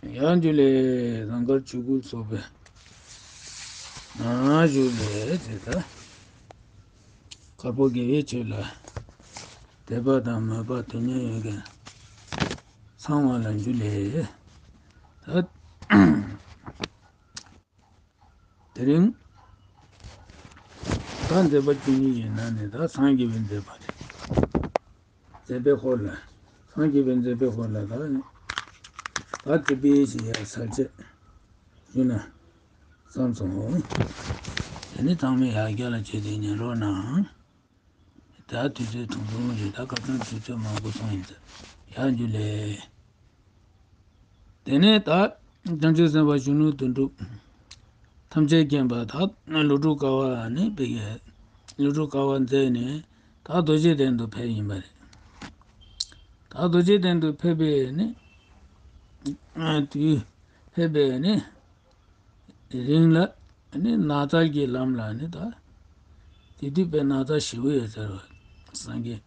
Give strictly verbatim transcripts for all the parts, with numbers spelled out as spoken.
ཡང་འཇུ་ལེ། ཟངས་དཀར་ཆོས་སྐུ་ཚོགས་པའི་ནང་བཞུགས་ལེ་ཟེར་ད། དཀར་པོ་དགེ་བའི་ཆོས་ལ་དད་པ་དང་མོས་པ་དོན་གཉེར་ཡོད་མཁན་ཚང་མ་ལ་འཇུ་ལེ། ད་དེ་རིང་ད་མཛད་པ་བཅུ་གཉིས་ཡིན་ན་ནི་ད་སངས་རྒྱས་པའི་མཛད་པ་རེད། མཛད་པའི་སྐོར་ལ། སངས་རྒྱས་པའི་མཛད་པའི་སྐོར་ལ་ད་ནི་ད་དེ་པའི་ཞིག་ཡ་ས་བཅད་ཞུ་ན་བསམ་སོང་། དེ་ནི་ཚང་མས་ཡར་རྒྱས་ལ་བྱས་ཏེ་ཉན་རོགས་གནང་། ད་དུས་ཚོད་ཐུང་ཐུང་རེད། ད་ཁ་སང་དུས་ཚོད་མང་པོ་སོང་ཡིན་ཟེར། ཡར་འཇུ་ལེ། དེ་ནས་ད་བྱང་ཆུབ་སེམས་དཔའ་གཞོན་ནུ་དོན་གྲུབ་ཐམས་ཅད་མཁྱེན་པ་ད་ཀླུ་སྒྲུབ་དཀའ་བ་ནི་བི་གའི་ཀླུ་སྒྲུབ་དཀའ་བ་མཛད་ནས་ད་རྡོ་རྗེ་གདན་དུ་ཕེབས་ཡིན་པ་རེད། ད་རྡོ་རྗེ་གདན་དུ་ཕེབས་པའི་ནི་དུས་ཕེབས་པའི་ནི་རིང་ལ་ནི་ནགས་ཚལ་གྱི་ལམ་ལ་ནི་ད་དེ་དུས་པའི་ནགས་ཚལ་ཞེ་པོ་ཡོད་ཟེར་བ། སངས་རྒྱས་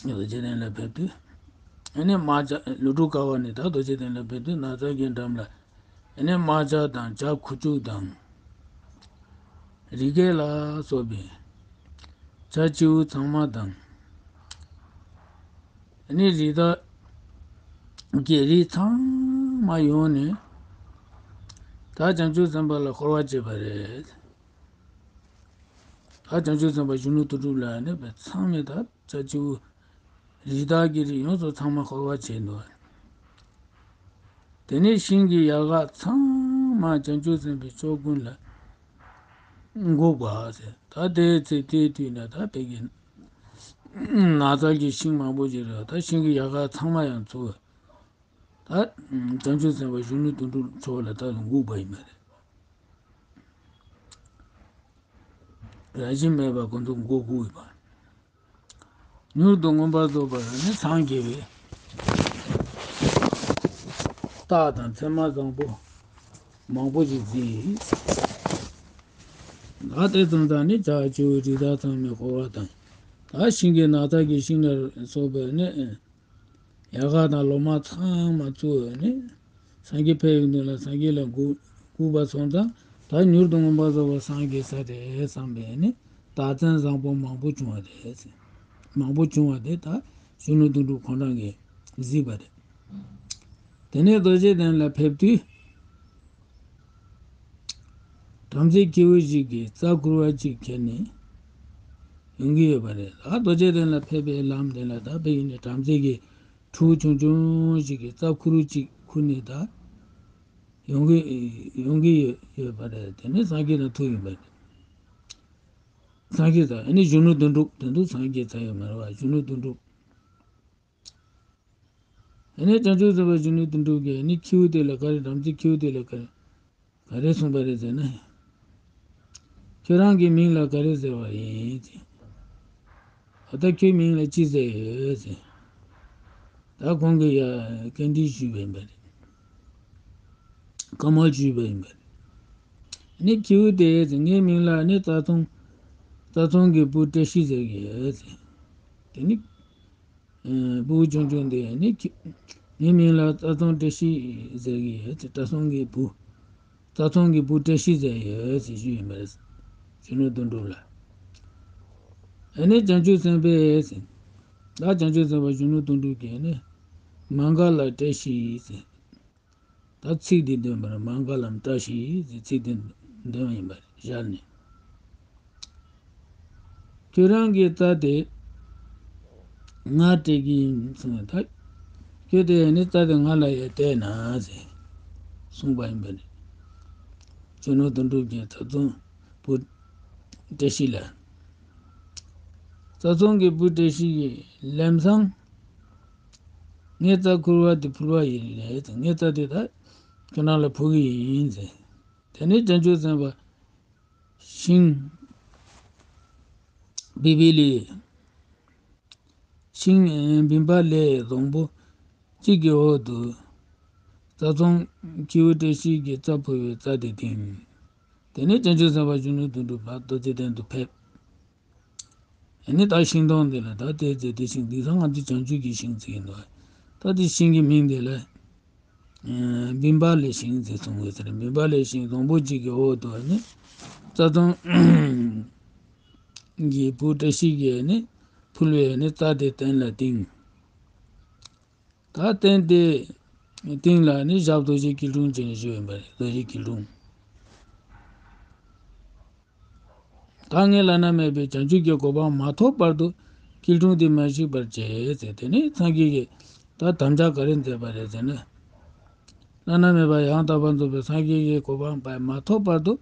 རྡོ་རྗེ་གདན་ལ་ཕེབས་དུས་ནི་རྨ་བྱ་ཀླུ་སྒྲུབ་དཀའ་བ་ནི་ད་རྡོ་རྗེ་གདན་ལ་ཕེབས་དུས་ནགས་ཚལ་གྱི་འགྲམ་ལ་ནི་རྨ་བྱ་དང་བྱ་ཁུ་བྱུག་དང་རི་སྐེགས་ལ་སོགས་པའི་བྱ་བྱིའུ་ཚང་མ་དང་། ནི་རི་དྭགས་ཀྱི་རིགས་ཚང་མ་ཡོང་ནས་ད་བྱང་ཆུབ་སེམས་དཔའ་ལ་འཁོར་བ་བྱེད་པ་རེད། ད་བྱང་ཆུབ་སེམས་དཔའ་གཞོན་ནུ་དོན་གྲུབ་ལ་ནི་བས་ཚང་མས་ད་བྱ་བྱིའུ་རི་དྭགས་ཀྱི་རིགས་ཡོངས་སུ་ཚང་མ་འཁོར་བ་བྱས་འདུག། དེ་ནས་ཤིང་གི་ཡལ་ག་ཚང་མ་བྱང་ཆུབ་སེམས་དཔའི་ཕྱོགས་ཀུན་ལ་འགུགས་པ་ཟེར། ད་དེའི་ཚེ་དེའི་དུས་ན་ད་བོད་ཀྱི་ནགས་ཚལ་གྱི་ཤིང་མང་པོ་ཞིག་རེད། ད་ཤིང་གི་ཡལ་ག་ཚང་མ་ཡང་ཚུར་ད་བྱང་ཆུབ་སེམས་དཔའ་གཞོན་ནུ་དོན་གྲུབ་མཆོག་ལ་ད་འགུགས་པ་ཡིན་པ་རེད། རང་བཞིན་མེད་པར་ཁོ་ཚོ་འགུགས་དགོས་ཡོད་པ། མྱུར་དུ་མངོན་པར་རྫོགས་པར་ནི་སངས་རྒྱས་པའི་རྟགས་དང་མཚན་མ་བཟང་པོ་མང་པོ་ཞིག་མཛད། ད་དེ་ཙམ་དང་ནི་བྱ་བྱིའུ་རི་དྭགས་ཚང་མའི་འཁོར་བ་དང་། ད་ཤིང་གི་ནགས་ཚལ་གྱི་ཤིང་ལ་སོགས་པའི་ནི་ཡལ་ག་དང་ལོ་མ་ཚང་མ་ཚུར་ནི་སངས་རྒྱས་ཕེབས་ཡོང་དུས་ལ་སངས་རྒྱས་ལ་འགུགས་འགུགས་པ་སོང་ཙང་ད་མྱུར་དུ་མངོན་པར་རྫོགས་པར་སངས་རྒྱས་ས་རེད་བསམ་པའི་ནི་རྟགས་མཚན་བཟང་པོ་མང་པོ་བྱུང་བ་རེད། མང་པོ་བྱུང་བ་དེ་ད་གཞོན་ནུ་དོན་གྲུབ་ཁོང་རང་གིས་གཟིགས་པ་རེད། དེ་ནས་རྡོ་རྗེ་གདན་ལ་ཕེབས་དུས། བྲམ་ཟེ་ཁྱེའུ་ཞིག་གིས་རྩྭ་ཁུར་བ་གཅིག་ཁྱེར་ནས་ཡོང་གི་ཡོད་པ་རེད། ད་རྡོ་རྗེ་གདན་ལ་ཕེབས་པའི་ལམ་དེ་ལ་ད་ཕེབས་ཡིན་ནས་བྲམ་ཟེ་གི་ཕྲུ་གུ་ཆུང་ཆུང་ཞིག་གིས་རྩྭ་ཁུར་བ་གཅིག་ཁུར་ནས་ད་ཡོང་གི་ཡོང་གི་ཡོད་ཡོད་པ་རེད། དེ་ནས་སངས་རྒྱས་དང་ཐུག་ཡོང་པ་རེད། སངས་རྒྱས་དང་ཨ་ནི་གཞོན་ནུ་དོན་གྲུབ་དེ་ཚོ་སངས་རྒྱས་ཚར་ཡོད་མ་རེད་བ། གཞོན་ནུ་དོན་གྲུབ། ཨ་ནི་བྱང་ཆུབ་སེམས་དཔའ་གཞོན་ནུ་དོན་གྲུབ་ཀྱིས་ཨ་ནི་ཁྱེའུ་དེ་ལ་ག་རེ་བྲམ་ཟེ་ཁྱེའུ་དེ་ལ་ག་རེ་ག་རེ་གསུངས་པ་རེད་ཟེར་ན། ཁྱོད་རང་གི་མིང་ལ་ག་རེ་ཟེར་བ་ཡིན་ཟེར། ཨ་ད་ཁྱོད་མིང་ལ་ཅི་ཟེར་ཡོད་ཟེར། ད་ཁོང་གིས་ཡ་བཀའ་འདྲི་ཞུས་པ་ཡིན་པ་རེད། བཀའ་མོལ་ཞུས་པ་ཡིན་པ་རེད། ཨ་ནི་ཁྱེའུ་དེས་ཟེར་ངའི་མིང་ལ་ཨ་ནི་རྩྭ་ཚོང་རྩྭ་ཚོང་གི་བུ་བཀྲ་ཤིས་ཟེར་གྱི་ཡོད་ཟེར། དེ་ནི། ཨ། སྤུ་གུ་ཆུང་ཆུང་དེ་ནི་ཁྱི། ངའི་མིང་ལ་རྩྭ་ཚོང་བཀྲ་ཤིས་ཟེར་གྱི་ཡོད་ཟེར། རྩྭ་ཚོང་གི་བུ། རྩྭ་ཚོང་གི་བུ་བཀྲ་ཤིས་ཟེར་ཡོད་ཟེར་ཞུས་ཡིན་པ་རེད། གཞོན་ནུ་དོན་གྲུབ་ལ། ཨ་ནི་བྱང་ཆུབ་སེམས་དཔའི་ཟེར། ད་བྱང་ཆུབ་སེམས་དཔའ་གཞོན་ནུ་དོན་གྲུབ་ཀྱིས་ནི། མངྒ་ལ་བཀྲ་ཤིས་ཟེར། ད་ཚིག་འདི་འདོན་པར་མངྒ་ལམ་བཀྲ་ཤིས་ཟེར་ཚིག་འདི་འདོན་པ་ཡིན་པར་ཞལ་ནས། ཁྱོད་རང་གི་རྩྭ་དེ་ང་སྤྲད་ཀྱི་ཡིན་གསུངས་པ་ད། ཁྱོད་དེ་ནི་རྩྭ་དེ་ང་ལ་ཡང་སྤྲད་ན་ཟེར་གསུངས་པ་ཡིན་པ་རེད། གཞོན་ནུ་དོན་གྲུབ་ཀྱིས་རྩྭ་ཚོང་བུ་བཀྲ་ཤིས་ལ། རྩྭ་ཚོང་གི་བུ་བཀྲ་ཤིས་ཀྱིས་ལམ་སང་། ངས་རྩྭ་ཁུར་བ་དེ་ཕུར་བ་ཡིན་ལས་ངས་རྩྭ་དེ་ད་ཁྱོད་རང་ལ་ཕུར་གི་ཡིན་ཟེར། དེ་ནས་བྱང་ཆུབ་སེམས་དཔའ་ཤིང་བི་བི་ལི་ཤིང་བིམ་པ་ལའི་སྡོང་པོ་གཅིག་གི་འོག་ཏུ་རྩྭ་ཚོང་ཁྱེའུ་བཀྲ་ཤིས་ཀྱིས་རྩྭ་ཕུར་བའི་རྩྭ་དེ་བཏིང་། དེ་ནས་བྱང་ཆུབ་སེམས་དཔའ་གཞོན་ནུ་དོན་གྲུབ་ཕར་རྡོ་རྗེ་གདན་དུ་ཕེབས། ཨ་ནི་ད་ཤིང་སྡོང་དེ་ལ་ད་དེ་ཚེ་དེ་ཤིང་དེང་སང་ང་ཚོས་བྱང་ཆུབ་ཀྱི་ཤིང་ཟེར་གྱི་འདུག་ད་དེ་ཤིང་གི་མིང་དེ་ལ་ བིམ་པ་ལའི་ཤིང་ཟེར་གསུང་གི་ཟེར། བིམ་པ་ལའི་ཤིང་བཟང་པོ་གཅིག་གི་འོག་ཏུ་ནི་རྩྭ་ཐང་གི་བུ་བཀྲ་ཤིས་ཀྱིས་ནི་ཕུལ་བའི་ནི་རྩྭ་དེ་སྟན་ལ་བཏིང་། ད་སྟན་དེ་སྟེང་ལ་ནི་ཞབས་རྡོ་རྗེ་སྐྱིལ་ཀྲུང་བྱས་ནས་བཞུགས་ཡོད་པ་རེད། རྡོ་རྗེ་སྐྱིལ་ཀྲུང་། ད་ངས་བླ་ན་མེད་པའི་བྱང་ཆུབ་ཀྱི་གོ་འཕང་མ་ཐོབ་བར་དུ་སྐྱིལ་ཀྲུང་དེ་མ་བཤིག་པར་བྱས་ཟེར། དེ་ནས་སངས་རྒྱས་ཀྱིས་ད་དམ་བཅའ་ག་རེ་མཛད་པ་རེད་ཟེར་ན། བླ་ན་མེད་པ་ཡང་དག་པར་རྫོགས་པའི་སངས་རྒྱས་ཀྱི་གོ་འཕང་མ་ཐོབ་བར་དུ་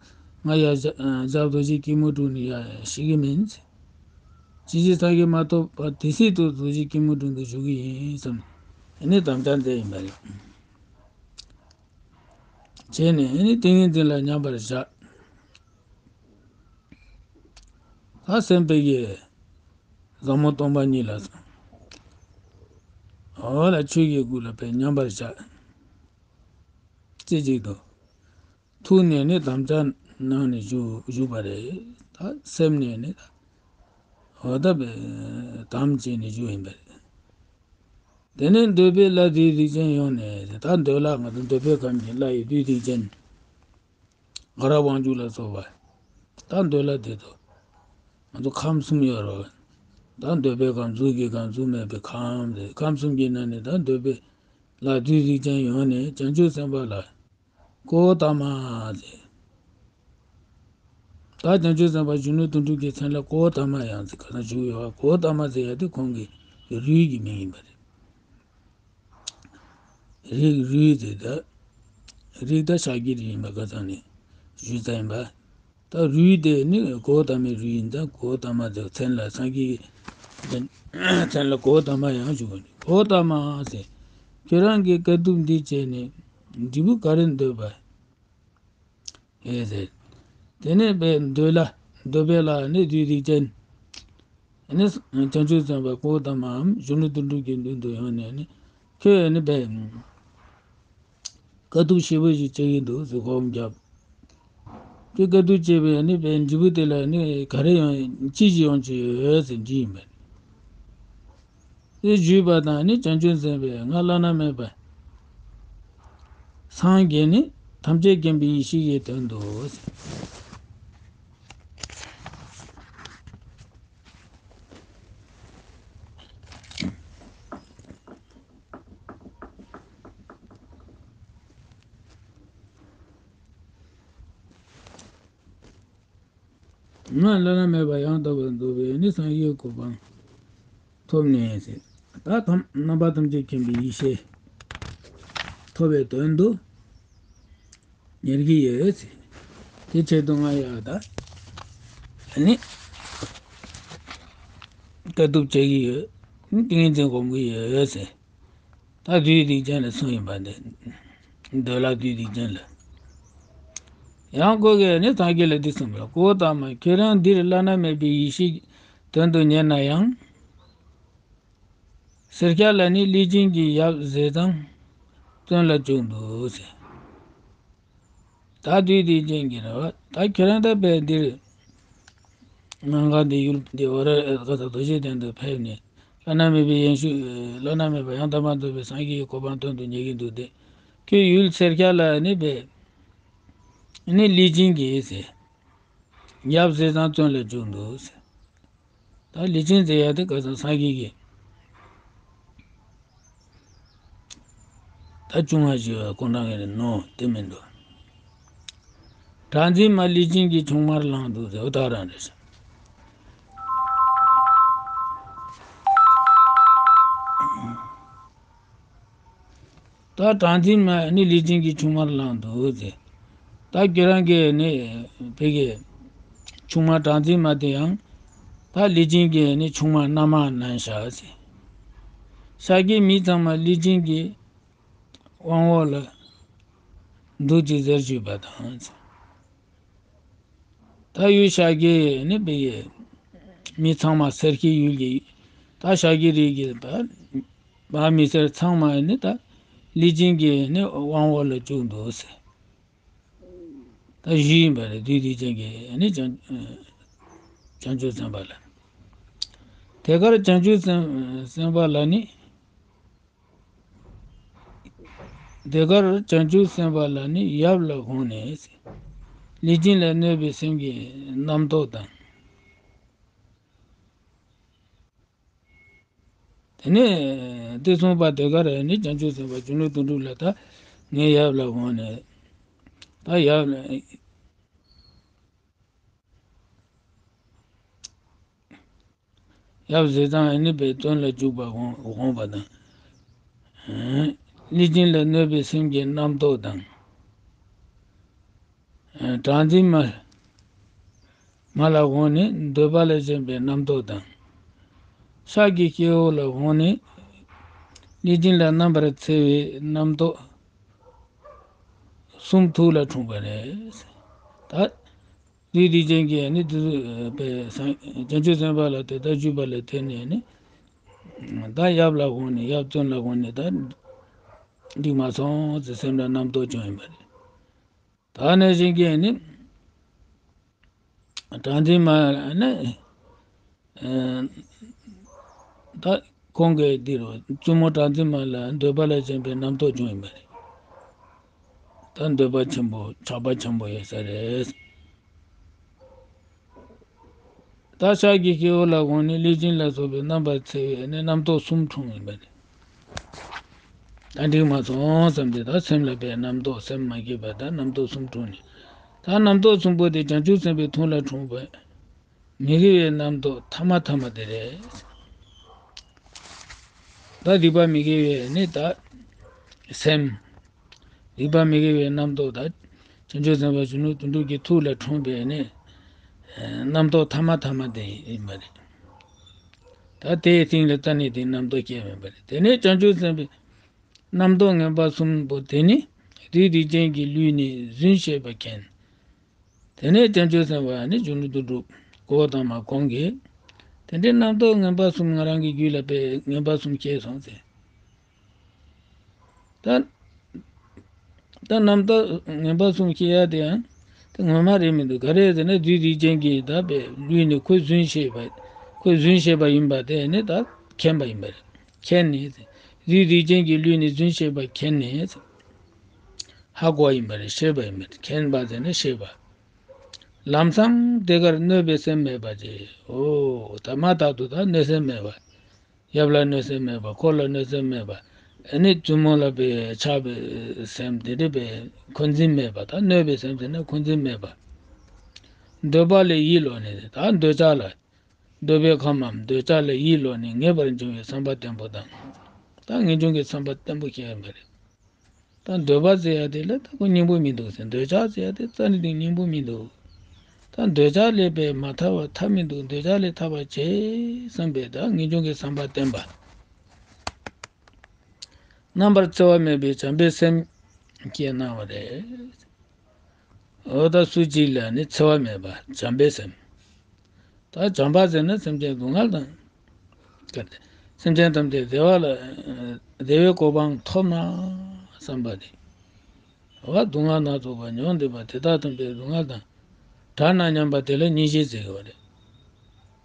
ང་ཡར་ཞབས་རྡོ་རྗེ་སྐྱིལ་མོ་ཀྲུང་ནས་ཡར་བཤིག་གི་མིན་ཟེར། ཇི་སྲིད་སངས་རྒྱས་མ་ཐོབ་པ་དེ་སྲིད་དུ་རྡོ་རྗེ་སྐྱིལ་མོ་ཀྲུང་དུ་བཞུགས་ཀྱི་ཡིན་བསམ་ནས་དམ་བཅའ་མཛད་ཡིན་པ་རེད། བྱས་ནས་ཏིང་ངེ་འཛིན་ལ་མཉམ་པར་བཞག། ད་སེམས་དཔའ་གི་ཟབ་མོ་སྟོང་པ་ཉིད་ལ་འོ་ལ་ཆོས་ཀྱི་སྐུ་ལ་དཔེ་མཉམ་པར་བཞག། རྩེ་གཅིག་ཏུ་ཐུགས་ནས་ནི་དམ་བཅའ་གནང་ནས་བཞུགས་བཞུགས་པ་རེད། ད་སེམས་ནས་ནི་འོ་ད་དཔེ་དམ་བཅས་ནས་བཞུགས་ཡིན་པ་རེད། དེ་ནས་འདོད་པའི་ལྷ་བདུད་སྡིག་ཅན་ཡོང་ནས། ད་འདོད་ལྷ་ང་ཚོ་འདོད་པའི་ཁམས་ཀྱི་ལྷ་ཡི་བདུད་སྡིག་ཅན། ག་ར་དབང་ཕྱུག་ལ་སོགས་པ། ད་འདོད་ལྷ་དེ་ཚོ་ང་ཚོ་ཁམས་གསུམ་ཡོད་རེད། ད་འདོད་པའི་ཁམས། གཟུགས་ཀྱི་ཁམས། གཟུགས་མེད་པའི་ཁམས་རེད། ཁམས་གསུམ་གྱི་ནང་ནས་ད་འདོད་པའི་ལྷ་བདུད་སྡིག་ཅན་ཡོང་ནས་བྱང་ཆུབ་སེམས་དཔའ་ལ་ཀོ་ཏ་མ་ཟེར། ད་བྱང་ཆུབ་སེམས་དཔའ་གཞོན་ནུ་དོན་གྲུབ་ཀྱི་མཚན་ལ་ཀོ་ཏ་མ་ཡང་ཟེར་ག་ན་བཞུགས་ཡོད་པ། ཀོ་ཏ་མ་ཟེར་ཡ་དེ་ཁོང་གི་རུས་ཀྱི་མིང་ཡིན་པ་རེད། རིགས་རུས་དེ་ད་རིགས་ད་ཤཱཀྱའི་རིགས་ཡིན་པ་ཁ་སང་ནས་ཞུས་ཚར་ཡིན་པ། ད་རུས་དེ་ནི་གོའུ་ཏ་མའི་རུས་ཡིན། ད་གོའུ་ཏ་མ་དེ་མཚན་ལ་སངས་རྒྱས་ཀྱི་མཚན་ལ་གོའུ་ཏ་མ་ཡང་ཞུ་གི་འདུག། གོའུ་ཏ་མ་ཟེར། ཁྱོད་རང་གིས་དཀའ་ཐུབ་འདི་བྱས་ནས་འབྲས་བུ་ག་རེ་འདོད་པ། ཨེ་ཟེར། དེ་ནས་པའི་འདོད་ལྷ། འདོད་པའི་ལྷ་ནི་བདུད་སྡིག་ཅན། ནི་བྱང་ཆུབ་སེམས་དཔའ་གོའུ་ཏ་མའམ་གཞོན་ནུ་དོན་གྲུབ་ཀྱི་མདུན་དུ་ཡོང་ནས་ནི། ཁྱོད་ནི་པའི་དཀའ་སྡུག་ཞེ་པོ་ཞིག་བྱེད་ཀྱི་འདུག་ཟེར་སྒོམ་བརྒྱབ། དེ་དཀའ་སྡུག་བྱས་པའི་ནི་པའི་འབྲས་བུ་དེ་ལ་ནི་ག་རེ་ཡོང་ཅི་ཞིག་ཡོང་ཅི་ཡོད་ཟེར་འདྲི་ཡིན་པས། དེ་ཞུས་པ་དང་ནི་བྱང་ཆུབ་སེམས་དཔས་ང་བླ་ན་མེད་པ་སངས་རྒྱས་ནི་ཐམས་ཅད་མཁྱེན་པའི་ཡེ་ཤེས་ཀྱི་དོན་དུ། ང་བླ་ན་མེད་པ་ཡང་དག་པར་རྫོགས་པའི་ནི་སངས་རྒྱས་གོ་འཕང་ཐོབ་ནས་ཟེར། ད་ཐམས་རྣམ་པ་ཐམས་ཅད་མཁྱེན་པའི་ཡེ་ཤེས་ཐོབ་པའི་དོན་དུ་ཉེར་གི་ཡོད་ཟེར། དེ་ཆེད་དུ་ང་ཡག་ད་ནི་དཀའ་སྡུག་བྱེད་ཀྱི་ཡོད། ཏིང་ངེ་འཛིན་སྒོམ་གྱི་ཡོད་ཟེར། ད་བདུད་སྡིག་ཅན་ལ་གསུངས་ཡིན་པ་འདི། འདོད་ལྷ་བདུད་སྡིག་ཅན་ལ། ཡང་ཁོ་གིས་ནི་སངས་རྒྱས་ལ་འདི་གསུངས་པ། གོའུ་ཏ་མ། ཁྱེད་རང་འདིར་བླ་ན་མེད་པའི་ཡེ་ཤེས་དོན་དུ་ཉེར་ན་ཡང་། སེར་སྐྱ་ལ་ནི་ལུས་ཅན་གྱི་ཡབ་ཟས་གཙང་བཙོན་ལ་བཅུག་འདུག་ཟེར། ད་བདུད་སྡིག་ཅན་གྱི་རེད་བ། ད་ཁྱེད་རང་ད་དཔེ་འདིར་སྔ་ག་འདི་ཡུལ་འདི་འོ་ར་ཁ་ས་རྡོ་རྗེ་གདན་དུ་ཕེབས་ནས་བླ་ན་མེད་པའི་ཡང་ཤུ་བླ་ན་མེད་པ་ཡང་དག་པར་རྫོགས་པའི་སངས་རྒྱས་ཀྱི་གོ་འཕང་དོན་དུ་གཉེར་གྱི་འདུག་སྟེ། ཁྱོད་ཡུལ་སེར་སྐྱ་ལ་ནི་དཔེ་ནི་ལུས་ཅན་གྱི་ཟེར། ཡབ་ཟས་གཙང་བཙོན་ལ་བཅུག་འདུག་ཟེར། ད་ལུས་ཅན་ཟེར་ཡ་དེ་ཁ་སང་སངས་རྒྱས་ཀྱི་ད་བཅུ་ལྔ་ཞེས་པ་ཁོང་རང་གི་ནོ་དེ་མིན་འདུག། གྲགས་འཛིན་མ་ལུས་ཅན་གྱི་ཆུང་མར་བླངས་འདུག་ཟེར་བ་དག་རང་རེད། ད་གྲགས་འཛིན་མ་ནི་ལུས་ཅན་གྱི་ཆུང་མར་བླངས་འདུག་ཟེར། ད་ཁྱེད་རང་གིས་ནི་ཕ་གི་ཆུང་མ་གྲགས་འཛིན་མ་དེ་ཡང་ད་ལུས་ཅན་གྱི་ནི་ཆུང་མ་མནའ་མ་གནང་བཞག་ཟེར། ཤཱཀྱའི་མི་ཚང་མ་ལུས་ཅན་གྱི་དབང་འོག་ལ་འདུག་ཅེས་ཟེར་ཞུས་པ་དང་། ད་ཡུལ་ཤཱཀྱའི་ནི་ཕ་གི་མི་ཚང་མ་སེར་སྐྱའི་ཡུལ་གྱི་ད་ཤཱཀྱའི་རིགས་ཀྱི་ད་བ་མི་སེར་ཚང་མ་ནི་ད་ལུས་ཅན་གྱི་ནི་དབང་འོག་ལ་བཅུག་འདུག་ཟེར། ད་བཞི་ཡིན་པ་རེད། བདུད་སྡིག་ཅན་གྱི་ནི་བྱང་བྱང་ཆུབ་སེམས་དཔའ་ལ། དེ་གར་བྱང་ཆུབ་སེམས་སེམས་དཔའ་ལ་ནི། དེ་གར་བྱང་ཆུབ་སེམས་དཔའ་ལ་ནི་ཡབ་ལ་དགོངས་ནས། ལུས་ཅན་ལ་གནོད་པའི་སེམས་ཀྱི་རྣམ་རྟོག་དང་། དེ་ནས་དེ་གསུངས་པ་དེ་གར་ནི་བྱང་ཆུབ་སེམས་དཔའ་གཞོན་ནུ་དོན་གྲུབ་ལ་ད་ངའི་ཡབ་ལ་དགོངས་ནས། ད་ཡབ་ལ། ཡབ་ཟས་གཙང་ཨ་ནི་པའི་བཙོན་ལ་བཅུག་པ་དགོངས་དགོངས་པ་དང་། ལུས་ཅན་ལ་གནོད་པའི་སེམས་ཀྱི་རྣམ་རྟོག་དང་། གྲངས་འཛིན་མ་མ་ལ་དགོངས་ནས་འདོད་པ་ལ་ཞེན་པའི་རྣམ་རྟོག་དང་། ཤར་གྱི་སྐྱེ་བོ་ལ་དགོངས་ནས་ལུས་ཅན་ལ་རྣམ་པར་འཚེ་བའི་རྣམ་རྟོག་གསུམ་ཐུགས་ལ་འཁྲུངས་པ་རེད། ད་ལུས་འདི་ཅན་གྱི་ནི་དུ་པའི་བྱང་ཆུབ་སེམས་དཔའ་ལ་དེ་ལྟར་ཞུས་པ་ལ་བརྟེན་ནས་ནི། ད་ཡབ་ལ་དགོངས་ནས་ཡབ་བཙོན་ལ་དགོངས་ནས་ད་འགྲིག་མ་སོང་ཟེར་སེམས་ལ་རྣམ་རྟོག་བྱུང་ཡིན་པ་རེད། ད་ནས་གཞན་གྱིས་ནི་གྲངས་འཛིན་མ་ནི། ད་ཁོང་གིས་འདི་རུ་བཙུན་མོ་གྲངས་འཛིན་མ་ལ་འདོད་པ་ལ་ཞེན་པའི་རྣམ་རྟོག་བྱུང་ཡིན་པ་རེད། ད་འདོད་པ་ཆེན་པོ་ཆགས་པ་ཆེན་པོ་ཡོད་ས་རེད། ད་ཤར་གྱི་སྐྱེ་བོ་ལ་དགོངས་ནས་ལུས་ཅན་ལ་སོགས་པའི་རྣམ་པར་འཚེ་བའི་ནི་རྣམ་རྟོག་གསུམ་འཁྲུངས་ཡིན་པ་རེད། ད་འགྲིག་མ་སོང་བསམ་སྟེ་ད་སེམས་ལ་པའི་རྣམ་རྟོག་སེམས་མ་སྐྱིད་པ་ད་རྣམ་རྟོག་གསུམ་འཁྲུངས་ནས། ད་རྣམ་རྟོག་གསུམ་པོ་དེ་བྱང་ཆུབ་སེམས་དཔའི་ཐུགས་ལ་འཁྲུངས་པས། མི་དགེ་བའི་རྣམ་རྟོག་ཐ་མ་ཐ་མ་དེ་རེད། ད་སྡིག་པ་མི་དགེ་བའི་ནི་ད་སེམས། སྡིག་པ་མི་དགེ་བའི་རྣམ་རྟོག་ད་བྱང་ཆུབ་སེམས་དཔའ་གཞོན་ནུ་དོན་གྲུབ་ཀྱི་ཐུགས་ལ་འཁྲུངས་པའི་ནི་རྣམ་རྟོག་ཐ་མ་ཐ་མ་དེ་ཡིན་པ་རེད། ད་དེའི་སྟེང་ལ་རྩ་ནས་དེ་རྣམ་རྟོག་སྐྱེ་མེད་པ་རེད། དེ་ནས་བྱང་ཆུབ་སེམས་དཔའི་རྣམ་རྟོག་ངན་པ་གསུམ་པོ་དེ་ནི་རིགས་རིགས་ཅན་གྱི་ལུས་ནི་རྫུན་བཤད་པ་མཁྱེན། དེ་ནས་བྱང་ཆུབ་སེམས་དཔའ་ནི་གཞོན་ནུ་དོན་གྲུབ་གོའུ་ཏ་མ་ཁོང་གིས། དེ་འདྲའི་རྣམ་རྟོག་ངན་པ་གསུམ་ང་རང་གི་རྒྱུད་ལ་དཔེ་ངན་པ་གསུམ་སྐྱེས་སོང་ཟེར། ད་ད་རྣམ་རྟོག་ངན་པ་གསུམ་སྐྱེ་ཡ་དེ་ཡང་དེ་ངོ་མ་རེད་མི་འདུག་ག་རེ་ཟེར་ན་རིགས་རིགས་ཅན་གྱི་ད་དཔེ་ལུས་ནི་ཁོས་རྫུན་བཤད་པ། ཁོས་རྫུན་བཤད་པ་ཡིན་པ་དེ་ནི་ད་མཁྱེན་པ་ཡིན་པ་རེད། མཁྱེན་ནས་ཟེར། རིགས་རིགས་ཅན་གྱི་ལུས་ནི་རྫུན་བཤད་པ་མཁྱེན་ནས་ཟེར། ཧ་གོ་བ་ཡིན་པ་རེད། ཤེས་པ་ཡིན་པ་རེད། མཁྱེན་པ་ཟེར་ན་ཤེས་པ། ལམ་སང་དེ་གར་གནོད་པའི་སེམས་མེད་པ་བྱས། འོ་ད་མ་ཐག་ཏུ་ད་གནོད་སེམས་མེད་པ། ཡབ་ལ་གནོད་སེམས་མེད་པ། ཁོ་ལ་གནོད་སེམས་མེད་པ། ཨ་ནི་བཙུན་མོ་ལ་པའི་ཆགས་པའི་སེམས་དེ་འདྲ་པའི་འཁོན་འཛིན་མེད་པ། ད་གནོད་པའི་སེམས་ཟེར་ན་འཁོན་འཛིན་མེད་པ། འདོད་པ་ལས་ཡིད་ལོག་ནས་ད་འདོད་ཆགས་ལ། འདོད་པའི་ཁམས་འམ་འདོད་ཆགས་ལས་ཡིད་ལོག་ནས་ངེས་པར་འབྱུང་བའི་བསམ་པ་བརྟན་པོ་དང་། ད་ངེས་འབྱུང་གི་བསམ་པ་བརྟན་པོ་སྐྱེ་ཡོད་པ་རེད། ད་འདོད་པ་ཟེར་ཡ་དེ་ལ་ད་ཁོ་སྙིང་པོ་མི་འདུག་ཟེར། འདོད་ཆགས་ཟེར་ཡ་དེ་རྩ་ནས་དེ་སྙིང་པོ་མི་འདུག་ད་འདོད་ཆགས་ལས་པའི་མ་ཐར་བ་ཐར་མི་འདུག་འདོད་ཆགས་ལས་ཐར་བ་བྱེད་བསམ་པའི་ད་ངེས་འབྱུང་གི་བསམ་པ་བརྟན་པ། རྣམ་པར་འཚེ་བ་མེད་པའི་བྱམས་པའི་སེམས་བསྐྱེད་གནང་བ་རེད། འོ་ད་སུ་གཅིག་ལ་ནི་འཚེ་བ་མེད་པ་བྱམས་པའི་སེམས། ད་བྱམས་པ་ཟེར་ན་སེམས་ཅན་སྡུག་བསྔལ་དང་། སེམས་ཅན་ཐམས་ཅད་བདེ་བ་ལ་བདེ་བའི་གོ་འཕང་ཐོབ་ན་བསམ་པ་རེད། འོ་སྡུག་བསྔལ་སྣ་ཚོགས་པ་མྱོང་བསྡད་པ་དེ་དག་ཐམས་ཅད་སྡུག་བསྔལ་དང་བྲལ་ན་སྙམ་པ་དེ་ལ་སྙིང་རྗེ་ཟེར་གྱི་ཡོད་རེད།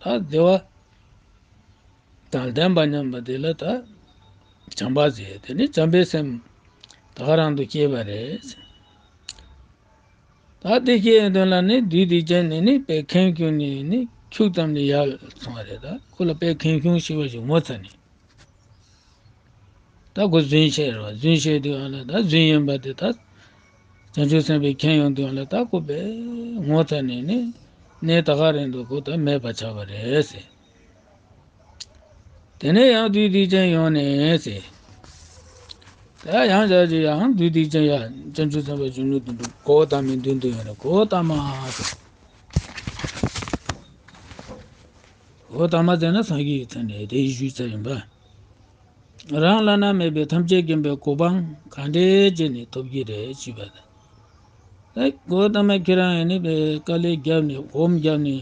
ད་བདེ་བ་དང་ལྡན་པ་སྙམ་པ་དེ་ལ་ད་བྱམས་པ་ཟེར། དེ་ནི་བྱམས་པའི་སེམས་ད་ག་རང་དུ་སྐྱེས་པ་རེད། ད་དེ་སྐྱེས་ཡོང་དོན་ལ་ནི་བདུད་སྡིག་ཅན་ནི་ནི་དཔེ་ཁེངས་སྐྱུང་ནས་ནི་ཁྱུག་ཙམ་ལས་ཡར་སོང་བ་རེད། ད་ཁོ་ལ་དཔེ་ཁེངས་སྐྱུང་ཞེས་པ་ཞིག་ངོ་ཚ་ནས། ད་ཁོ་རྫུན་བཤད་རེད་བ། རྫུན་བཤད་དུས་ཨ་ལ་ད་རྫུན་ཡིན་པ་དེ་ད་བྱང་ཆུབ་སེམས་དཔའི་མཁྱེན་ཡོང་དུས་ཨ་ལ་ད་ཁོ་དཔེ་ངོ་ཚ་ནས་ནི་གནས་ད་ག་རེད་འདུག་ཁོ་ད་མེད་པ་ཆགས་པ་རེད་ཟེར། དེ་ནས་ཡང་བདུད་སྡིག་ཅན་ཡོང་ནས་ཟེར། ད་ཡང་བཞག་ཅིག་ཡང་བདུད་སྡིག་ཅན་ཡ་བྱང་ཆུབ་སེམས་དཔའ་གཞོན་ནུ་དོན་གྲུབ་གོའུ་ཏ་མའི་མདུན་དུ་ཡོང་ནས་གོའུ་ཏ་མ་ཟེར། གོའུ་ཏ་མ་ཟེར་ན་སངས་རྒྱས་ཀྱི་མཚན་རེད། དེ་ཡི་ཞུས་ཚར་ཡིན་པ། རང་བླ་ན་མེད་པའི་ཐམས་ཅད་མཁྱེན་པའི་གོ་འཕང་ག་འདྲའི་བྱས་ནས་ཐོབ་ཀྱི་རེད་ཞུས་པ་དང་། ཨེ་གོའུ་ཏ་མ་ཁྱེད་རང་ཡང་ནི་དཀའ་ལས་བརྒྱབ་ནས་སྒོམ་བརྒྱབ་ནས།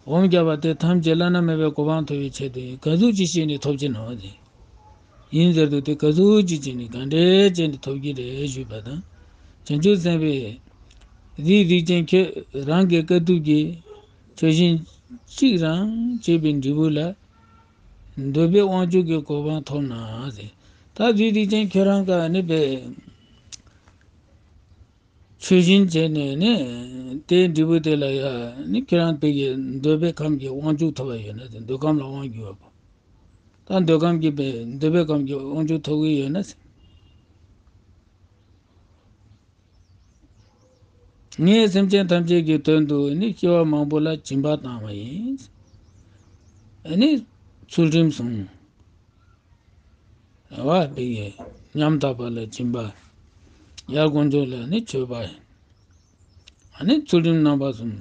སྒོམ་བརྒྱབ་པ་དེ་ཐམས་ཅད་བླ་ན་མེད་པའི་གོ་འཕང་ཐོབ་པའི་ཆེད་དུ་ག་ཟུག་ཅིག་བྱས་ནས་ཐོབ་ཀྱི་ནོ་ཟེར། ཡིན་ཟེར་དུས་དེ་ག་ཟུག་ཅིག་བྱས་ནས་ག་འདྲའི་བྱས་ནས་ཐོབ་ཀྱི་རེད་ཞུས་པ་དང་། བྱང་ཆུབ་སེམས་དཔའི་རིགས་རིགས་ཅན་ཁྱོད་རང་གི་དཀའ་ཐུབ་ཀྱིས་ཆོས་གཞན་གཅིག་རང་བྱས་པའི་འབྲས་བུ་ལ། འདོད་པའི་དབང་ཕྱུག་གི་གོ་འཕང་ཐོབ་ན་ཟེར། ད་བདུད་སྡིག་ཅན་ཁྱེད་རང་ག་ནི་པའི་ཆོས་བཞིན་བྱས་ནས་ནི་དེའི་འབྲས་བུ་དེ་ལ་ཡ་ནི་ཁྱེད་རང་དེ་གི་འདོད་པའི་ཁམས་ཀྱི་དབང་ཕྱུག་ཐོབ་པ་ཡོད་ན་དེ་འདོད་ཁམས་ལ་དབང་བསྒྱུར་བ་པོ། ད་འདོད་ཁམས་ཀྱི་པའི་འདོད་པའི་ཁམས་ཀྱི་དབང་ཕྱུག་ཐོབ་ཀྱི་ཡོད་ན། ངས་སེམས་ཅན་ཐམས་ཅད་ཀྱི་དོན་དུ་ནི་སྐྱེ་བ་མང་པོ་ལ་སྦྱིན་པ་བཏང་བ་ཡིན། ཨ་ནི་ཚུལ་ཁྲིམས་སྲུང་བ་བི་ཡི་ཉམ་ཐག་པ་ལ་སྦྱིན་པ། ཡར་དཀོན་མཆོག་ལ་ནི་མཆོད་པ། ཨ་ནི་ཚུལ་ཁྲིམས་རྣམ་པ་གསུམ།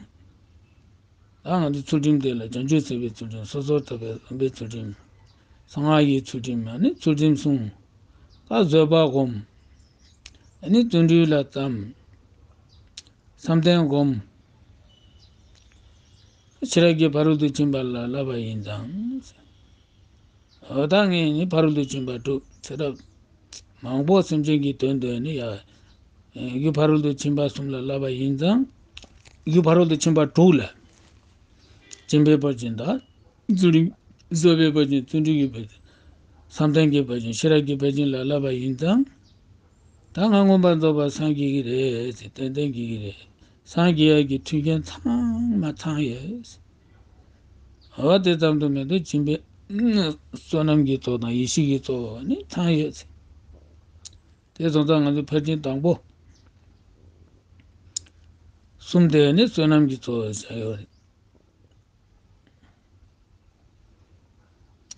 ད་ང་ཚོ་ཚུལ་ཁྲིམས་དེ་ལ་བྱང་ཆུབ་སེམས་དཔའི་ཚུལ་ཁྲིམས། སོ་སོར་ཐར་པའི་བསམ་པའི་ཚུལ་ཁྲིམས། གསང་སྔགས་ཀྱི་ཚུལ་ཁྲིམས། ཨ་ནི་ཚུལ་ཁྲིམས་སྲུང་། ད་བཟོད་པ་སྒོམ། ཨ་ནི་བརྩོན་འགྲུས་ལ་བརྩམ། བསམ་གཏན་སྒོམ། ཤེས་རབ་ཀྱི་ཕ་རོལ་ཏུ་ཕྱིན་པ་ལ་བསླབ་པ་ཡིན་ཙང་། འོ་ད་ངས་ནི་ཕ་རོལ་ཏུ་ཕྱིན་པ་དྲུག་ཚེ་རབས་མང་པོ་སེམས་ཅན་གྱི་དོན་དུ་ནི་ཡ། རྒྱུ་ཕ་རོལ་ཏུ་ཕྱིན་པ་གསུམ་ལ་བསླབ་པ་ཡིན་ཙང་། རྒྱུ་ཕ་རོལ་ཏུ་ཕྱིན་པ་དྲུག་ལ། སྦྱིན་པའི་ཕར་ཕྱིན་དང་། བརྩོན་འགྲུས། བཟོད་པའི་ཕར་ཕྱིན། བརྩོན་འགྲུས་ཀྱི་ཕར་ཕྱིན། བསམ་གཏན་གྱི་ཕར་ཕྱིན། ཤེས་རབ་ཀྱི་ཕར་ཕྱིན་ལ་བསླབ་པ་ཡིན་ཙང་། ད་ང་མངོན་པར་རྫོགས་པར་སངས་རྒྱས་ཀྱི་རེད་ཟེར། ཏན་ཏན་རྒྱས་ཀྱི་རེད། སངས་རྒྱས་ཡག་གི་མཐུན་རྐྱེན་ཚང་མ་ཚང་ཡོད་ཟེར། འོ་དེ་ཙམ་དུ་མེད་དུ་སྦྱིན་པའི་བསོད་ནམས་ཀྱི་ཚོགས་དང་ཡེ་ཤེས་ཀྱི་ཚོགས་ནི་ཚང་ཡོད་ཟེར། དེ་སོང་ཙང་ང་ཚོ་ཕར་ཕྱིན་དང་པོ་གསུམ་དེ་ནི་བསོད་ནམས་ཀྱི་ཚོགས་ཟེར་ཡོད་རེད།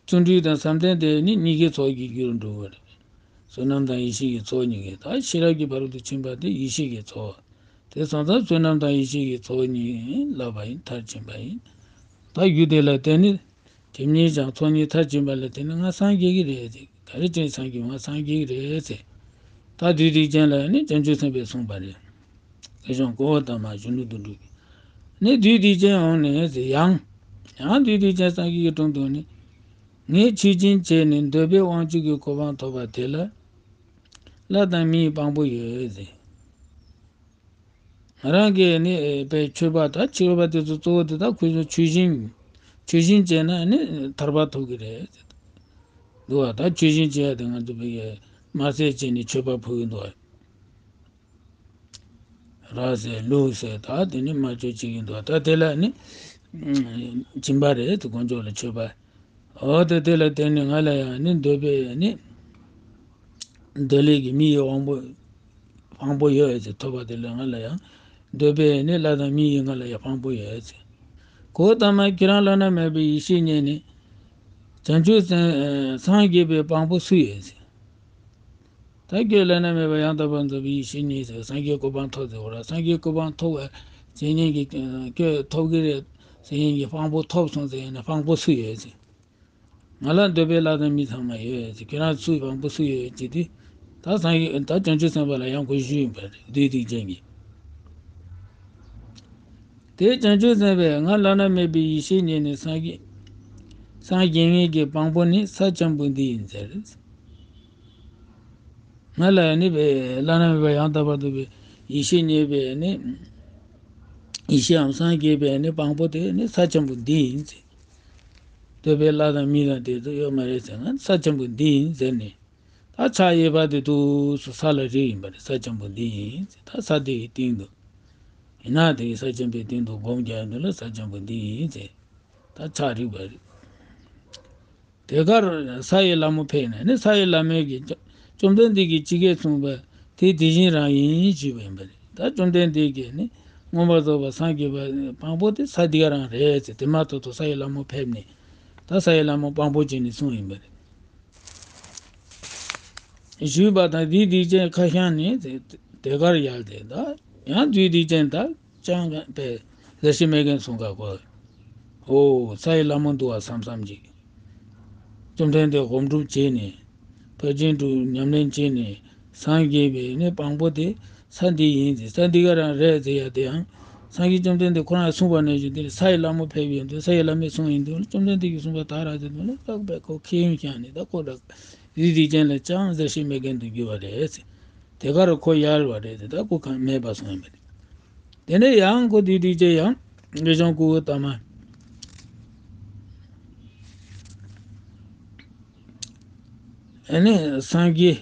བརྩོན་འགྲུས་དང་བསམ་གཏན་དེ་ནི་གཉིས་ཀའི་ཚོགས་ཀྱི་རྒྱུར་འགྲོ་བ་རེད། བསོད་ནམས་དང་ཡེ་ཤེས་ཀྱི་ཚོགས་གཉིས་ཀའི། ད་ཤེས་རབ་ཀྱི་ཕ་རོལ་ཏུ་ཕྱིན་པ་དེ་ཡེ་ཤེས་ཀྱི་ཚོགས། དེ་སོང་ཙང་བསོད་ནམས་དང་ཡེ་ཤེས་ཀྱི་ཚོགས་གཉིས་བསླབ་པ་ཡིན། མཐར་ཕྱིན་པ་ཡིན། ད་རྒྱུ་དེ་ལ་བརྟེན་ནས་དེ་གཉིས་ཀྱང་ཚོགས་གཉིས་མཐར་ཕྱིན་པ་ལ་བརྟེན་ནས་ང་སངས་རྒྱས་ཀྱི་རེད་ཟེར། ག་རེ་བྱས་སངས་རྒྱས། ང་སངས་རྒྱས་ཀྱི་རེད་ཟེར། ད་བདུད་སྡིག་ཅན་ལ་ནི་བྱང་ཆུབ་སེམས་དཔས་གསུངས་པ་རེད། དེ་བཞིན་གོ་བ་དང་མ་གཞོན་ནུ་དུད་འགྲོ་གིས། ནི་བདུད་སྡིག་ཅན་འོངས་ནས་ཟེར། ཡང་། ཡང་བདུད་སྡིག་ཅན་སངས་རྒྱས་ཀྱི་དྲུང་དུ་ནི། ངས་ཆོས་སྦྱིན་བྱས་ནས་འདོད་པའི་དབང་ཕྱུག་གི་གོ་འཕང་ཐོབ་པ་དེ་ལ། ལྷ་དང་མིའི་དཔང་པོ་ཡོད་ཟེར། ང་རང་གིས་ནི་པའི་མཆོད་པ་དང་མཆོད་པ་དེ་ཚོ་གཙོ་བོ་དེ་དག་ཁོ་ཚོ་ཆོས་སྦྱིན། ཆོས་སྦྱིན་བྱས་ན་ནི་ཐར་པ་ཐོབ་ཀྱི་རེད། འདུག་བ། ད་ཆོས་སྦྱིན་བྱེད་ཡ་དེ་ང་ཚོ་བོད་ཀྱི་དམར་ཟས་བྱས་ནས་མཆོད་པ་ཕུལ་གྱི་འདུག་བ། ར་ཟས་ལུག་ཟས་ད་དེ་ནི་དམར་མཆོད་བྱེད་ཀྱི་འདུག་བ། ད་དེ་ལ་ནི་སྦྱིན་པ་རེད་དེ། དཀོན་མཆོག་ལ་མཆོད་པ། འོ་དེ་དེ་ལ་བརྟེན་ནས་ང་ལ་ཡང་ནི་འདོད་པའི་ནི་འདོད་ལས་ཀྱི་མི་ཡི་དབང་པོ། དཔང་པོ་ཡོད་ཟེར། ཐོབ་པ་དེ་ལ་ང་ལ་ཡང་འདོད་པའི་ནི་ལྷ་དང་མི་ཡིས་ང་ལ་ཡང་དཔང་པོ་ཡོད་ཟེར། གོའུ་ཏ་མ། ཁྱེད་རང་བླ་ན་མེད་པའི་ཡེ་ཤེས་རྙེད་ནས་བྱང་ཆུབ་སེམས་སངས་རྒྱས་པའི་དཔང་པོ་སུ་ཡོད་ཟེར། ད་ཁྱོད་བླ་ན་མེད་པ་ཡང་དག་པར་རྫོགས་པའི་ཡེ་ཤེས་རྙེད་ཟེར། སངས་རྒྱས་གོ་འཕང་ཐོབ་ཟེར་བ་ར། སངས་རྒྱས་གོ་འཕང་ཐོབ་པ་ཟེར་མཁན་གྱི་ཁྱོད་ཐོབ་ཀྱི་རེད་ཟེར་མཁན་གྱི་དཔང་པོ་ཐོབ་སོང་ཟེར་ཡིན་ན་དཔང་པོ་སུ་ཡོད་ཟེར། ང་ལ་འདོད་པའི་ལྷ་དང་མི་ཚང་མ་ཡོད་ཟེར། ཁྱེད་རང་ཚོའི་དཔང་པོ་སུ་ཡོད་ཅེས་དུས། ད་སངས་རྒྱས་ད་བྱང་ཆུབ་སེམས་དཔའ་ལ་ཡང་ཁོས་ཞུས་ཡིན་པ་རེད། བདུད་སྡིག་ཅན་གྱིས། དེ་བྱང་ཆུབ་སེམས་དཔས་ང་བླ་ན་མེད་པའི་ཡེ་ཤེས་རྙེད་ནས་སངས་རྒྱས། སངས་རྒྱས་མཁན་གྱི་དཔང་པོ་ནི་ས་ཆེན་པོ་འདི་ཡིན་ཟེར། ང་ལ་ནི་བླ་ན་མེད་པ་ཡང་དག་པར་རྫོགས་པའི་ཡེ་ཤེས་རྙེད་པའི་ནི། ཡེ་ཤེས་འམ་སངས་རྒྱས་པའི་ནི་དཔང་པོ་དེ་ནི་ས་ཆེན་པོ་འདི་ཡིན་ཟེར། འདོད་པའི་ལྷ་དང་མི་དང་དེ་ཚོ་ཡོད་མ་རེད་ཟེར། ང་ས་ཆེན་པོ་འདི་ཡིན་ཟེར་ནས། ད་ཕྱག་གཡས་པ་དེ་འདུག་སེ་ས་ལ་རེག་ཡིན་པ་རེད། ས་ཆེན་པོ་འདི་ཡིན་ཟེར། ད་ས་དེ་ཡི་སྟེང་དུ། ཡིན་ན་དེ་ཡི་ས་ཆེན་པོའི་སྟེང་དུ་སྒོམ་རྒྱག་ཡོང་དུས་ལ་ས་ཆེན་པོ་འདི་ཡིན་ཟེར། ད་ཕྱག་རེག་པ་རེད། དེ་གར་ས་ཡི་ལྷ་མོ་ཕེབས་ནས་ནི། ས་ཡི་ལྷ་མོས་ཀྱིས་བཅོམ་ལྡན་འདས་ཀྱིས་ཇི་སྐད་གསུངས་པ་དེ་དེ་བཞིན་རང་ཡིན་ཞུས་པ་ཡིན་པ་རེད། ད་བཅོམ་ལྡན་འདས་ཀྱིས་ནི་མངོན་པར་རྫོགས་པར་སངས་རྒྱས་པ་དཔང་པོ་དེ་ས་འདི་ག་རང་རེད་ཟེར། དེ་མ་ཐག་ཏུ་ས་ཡི་ལྷ་མོ་ཕེབས་ནས། ད་ས་ཡི་ལྷ་མོ་དཔང་པོ་བྱས་ནས་གསུངས་ཡིན་པ་རེད། ཞུས་པ་དང་། བདུད་སྡིག་ཅན་ཁ་བཤང་ནས་དེ་གར་ཡལ་ཏེ། ད་ཡང་བདུད་སྡིག་ཅན་ད་ཅང་པའི་ཟེར་ཤེས་མེད་མཁན་གསུམ་ཀ་གོ། ཨོ་ས་ཡི་ལྷ་མོ་འདུག་བ་བསམ་བསམ་ཅིག། བཅོམ་ལྡན་འདས་སྒོམ་སྒྲུབ་བྱས་ནས། ཕར་ཕྱིན་དྲུག་ཉམས་ལེན་བྱས་ནས་སངས་རྒྱས་པའི་ནི་དཔང་པོ་དེ་ས་འདི་ཡིན་ཟེར། ས་འདི་ག་རང་རེད་ཟེར་ཡ་དེ་ཡང་། སངས་རྒྱས་བཅོམ་ལྡན་འདས་ཁོ་རང་གསུངས་པ་ནང་བཞིན་དེ་ནི་ས་ཡི་ལྷ་མོ་ཕེབས་ཡོང་དུས། ས་ཡི་ལྷ་མོས་གསུངས་ཡིན་དུས་ལ། བཅོམ་ལྡན་འདས་ཀྱིས་གསུངས་པ་དག་རང་ཟེར་དུས་ལ། ད་ཁོ་པའི་ཁོ་ཁེ་ཡོན་བཤད་ནས། ད་ཁོ་ར་བདུད་སྡིག་ཅན་ལ་ཅང་ཟེར་ཤེས་མེད་མཁན་དུ་གྱུར་བ་རེད་ཟེར། དེ་གར་ཁོ་ཡལ་བ་རེད་དེ། ད་ཁོ་གང་མེད་པ་སོང་ཡིན་པ་རེད། དེ་ནས་ཡང་ཁོ་བདུད་སྡིག་ཅན་ཡང་དེ་བཞིན་གོའུ་ཏ་མ། ཨ་ནི་སངས་རྒྱས།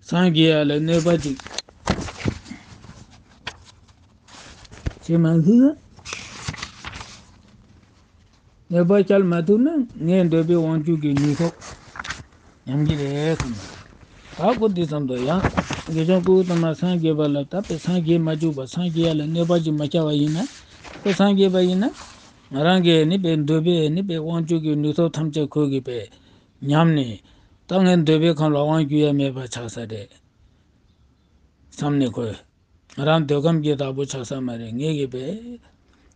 སངས་རྒྱས་ཡ་ལ་གནོད་པ་ཅིག་བྱེད་མ་ཐུབ་ན། གནོད་པ་བསྐྱལ་མ་ཐུབ་ན་ངའི་འདོད་པའི་དབང་ཕྱུག་གི་ནུས་སྟོབས་ཉམས་ཀྱི་རེད་བསམ། ད་ཁོ་འདི་ཙམ་དུ་ཡང་དགེ་སྦྱོང་ཀུ་ཀུ་ཏ་མ་སངས་རྒྱས་པ་ལ་ད་དཔེ་སངས་རྒྱས་མ་བཅུག་པ་སངས་རྒྱས་ཡ་ལ་གནོད་པ་ཅིག་མ་བསྐྱལ་བ་ཡིན་ན། ཁོ་སངས་རྒྱས་པ་ཡིན་ན། ང་རང་གི་ནི་པའི་འདོད་པའི་ནི་པའི་དབང་ཕྱུག་གི་ནུས་སྟོབས་ཐམས་ཅད་ཁོ་གིས་པའི་ཉམས་ནས་ད་ངའི་འདོད་པའི་ཁམས་ལ་དབང་བསྒྱུར་ཡ་མེད་པ་ཆགས་ས་རེད་བསམ་ནས་ཁོས། ང་རང་འདོད་ཁམས་ཀྱི་བདག་པོ་ཆགས་ས་མ་རེད། ངེད་ཀྱི་པའི་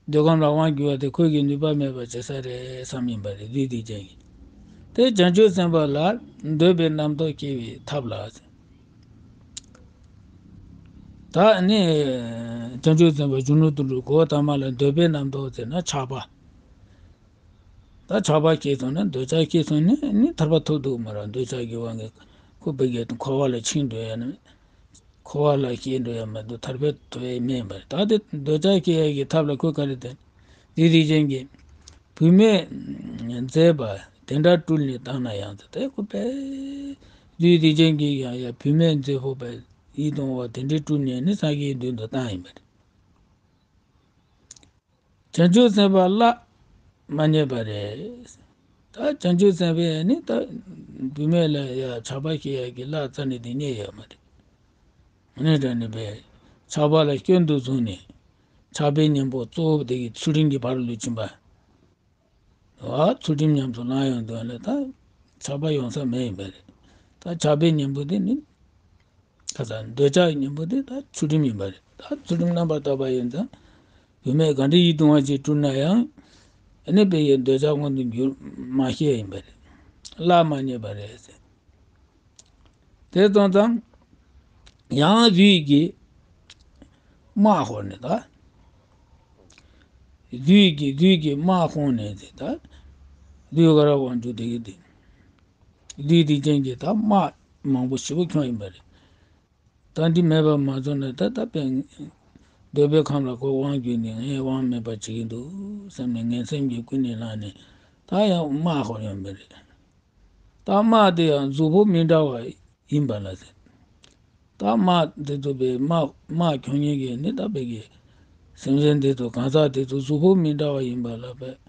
འདོད་ཁམས་ལ་དབང་བསྒྱུར་བ་དེ་ཁོས་ཀྱི་ནུས་པ་མེད་པ་བྱེད་ས་རེད་བསམ་ཡིན་པ་རེད། བདུད་སྡིག་ཅན་གྱིས། དེ་བྱང་ཆུབ་སེམས་དཔའ་ལ་འདོད་པའི་རྣམ་རྟོག་སྐྱེ་བའི་ཐབས་ལ། ད་ནི་བྱང་ཆུབ་སེམས་དཔའ་གཞོན་ནུ་དོན་གྲུབ་གོའུ་ཏ་མ་ལ་འདོད་པའི་རྣམ་རྟོག་ཟེར་ན་ཆགས་པ། ད་ཆགས་པ་སྐྱེས་སོང་ན་འདོད་ཆགས་སྐྱེས་སོང་ན་ནི་ཐར་པ་ཐོབ་འདུག་མ་རེད། འདོད་ཆགས་ཀྱི་དབང་གིས་ཁོ་བོད་སྐད་དུ་འཁོར་བ་ལ་འཆིང་འགྲོ་ཡ་ནི། འཁོར་བ་ལ་སྐྱེས་འགྲོ་ཡ་མ་གཏོགས་ཐར་པ་ཐོབ་ཡ་མེད་པ་རེད། ད་དེ་འདོད་ཆགས་སྐྱེ་ཡ་གི་ཐབས་ལ་ཁོས་ག་རེ་བསྟན། བདུད་སྡིག་ཅན་གྱིས། བུད་མེད་མཛེས་པ་དེ་འདྲ་སྤྲུལ་ནས་བཏང་ན་ཡང་ཟེར། དེ་ཁོ་པས། བདུད་སྡིག་ཅན་གྱིས་ཡང་ཡང་བུད་མེད་མཛེས་པོ་པས་ཡིད་དུ་འོང་བ་དེ་འདྲའི་སྤྲུལ་ནས་ནི་སངས་རྒྱས་མདུན་དུ་བཏང་ཡིན་པ་རེད། བྱང་ཆུབ་སེམས་དཔའ་ལ་མ་རྙེད་པ་རེད། ད་བྱང་ཆུབ་སེམས་དཔའ་ནི་ད་བུད་མེད་ལ་ཡ་ཆགས་པ་སྐྱེ་ཡ་གི་ལྷ་རྩ་ནས་དེ་རྙེད་ཡོད་མ་རེད། ཨ་ནི་དྲང་ནི་པས་ཆགས་པ་ལ་སྐྱོན་དུ་བཟུང་ནས་ཆགས་པའི་གཉེན་པོ་གཙོ་བོ་དེ་གི་ཚུལ་ཁྲིམས་ཀྱི་བར་ལུས་ཕྱིན་པ། འོ་ཚུལ་ཁྲིམས་ཉམས་སུ་བླང་ཡོང་དུས་ལ་ད་ཆགས་པ་ཡོང་ས་མེད་ཡིན་པ་རེད། ད་ཆགས་པའི་གཉེན་པོ་དེ་ནི་ཁ་ཚ་འདོད་ཆགས་ཀྱི་གཉེན་པོ་དེ་ད་ཚུལ་ཁྲིམས་ཡིན་པ་རེད། ད་ཚུལ་ཁྲིམས་རྣམ་པར་དག་པ་ཡིན་ཙང་བུད་མེད་ག་འདྲ་ཡིད་དུ་འོང་བ་ཅིག་སྤྲུལ་ན་ཡང་ཨ་ནི་དཔེ་ཡི་འདོད་ཆགས་མངོན་དུ་འགྱུར་མ་ཤེས་ཡིན་པ་རེད། ལ་མ་རྙེད་པ་རེད་ཟེར། དེ་སོང་ཙང་ཡང་བདུད་ཀྱིས་དམག་ཧོར་ནས་ད། བདུད་ཀྱིས་བདུད་ཀྱིས་དམག་ཁོང་ནས་དེ་ད། བདུད་ག་ར་དབང་ཕྱུག་དེ་གི་དེ། བདུད་སྡིག་ཅན་གྱིས་ད་དམག་མང་པོ་ཞེ་པོ་ཁྱོངས་ཡིན་པ་རེད། ད་འདི་མེད་པ་མ་བཟོ་ན་ད་ད་དཔེ། འདོད་པའི་ཁམས་ལ་ཁོ་དབང་བསྒྱུར་ནས་ངས་དབང་མེད་པ་བྱེད་ཀྱི་འདུག་བསམ་ནས་ངན་སེམས་ཀྱིས་ཀུན་ནས་བསླངས་ནས་ད་ཡང་དམག་ཧོར་ཡོང་པ་རེད། ད་དམག་དེ་ཡང་གཟུགས་པོ་མི་འདྲ་བ་ཡིན་པ་ལ་ཟེར། ད་དམག་དེ་ཚོ་པའི་དམག་དམག་ཁྱོང་མཁན་གྱི་ནི་ད་བོད་ཀྱི་སེམས་ཅན་དེ་ཚོ་གང་ཟག་དེ་ཚོ་གཟུགས་པོ་མི་འདྲ་བ་ཡིན་པ་ལ་བས།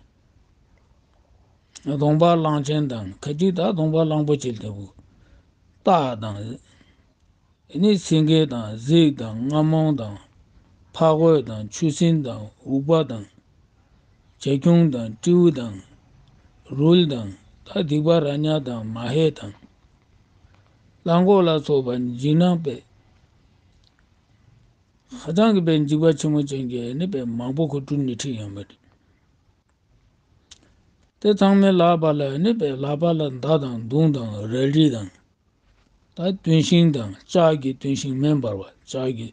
གདོང་པ་གླང་ཆེན་དང་ཁ་ཅིག་ད་གདོང་པ་གླང་པོ་ཆེ་ལྟ་བུ། སྟག་དང་། ནི་སེང་གེ་དང་གཟིག་དང་རྔ་མོང་དང་། ཕག་རྒོད་དང་ཆུ་སྲིན་དང་འུག་པ་དང་། བྱ་ཁྱུང་དང་སྤྲེའུ་དང་། རུལ་དང་ད་སྡིག་པ་ར་ཉག་དང་མ་ཧེ་དང་། གླང་གོག་ལ་སོགས་པ་འཇིགས་སྣང་པས། ཧ་ཅང་གི་པའི་འཇིགས་པ་ཆེན་མོ་ཅན་གྱི་ནི་པའི་མང་པོ་ཁོ་སྤྲུལ་ནས་ཁྲིད་ཡོང་བ་རེད། དེ་ཚང་མའི་ལག་པ་ལ་ནི་པའི་ལག་པ་ལ་མདའ་དང་མདུང་དང་རལ་གྲི་དང་། ད་གདོན་ཤིང་དང་ལྕགས་ཀྱི་གདོན་ཤིང་མེ་འབར་བ་ལྕགས་ཀྱི་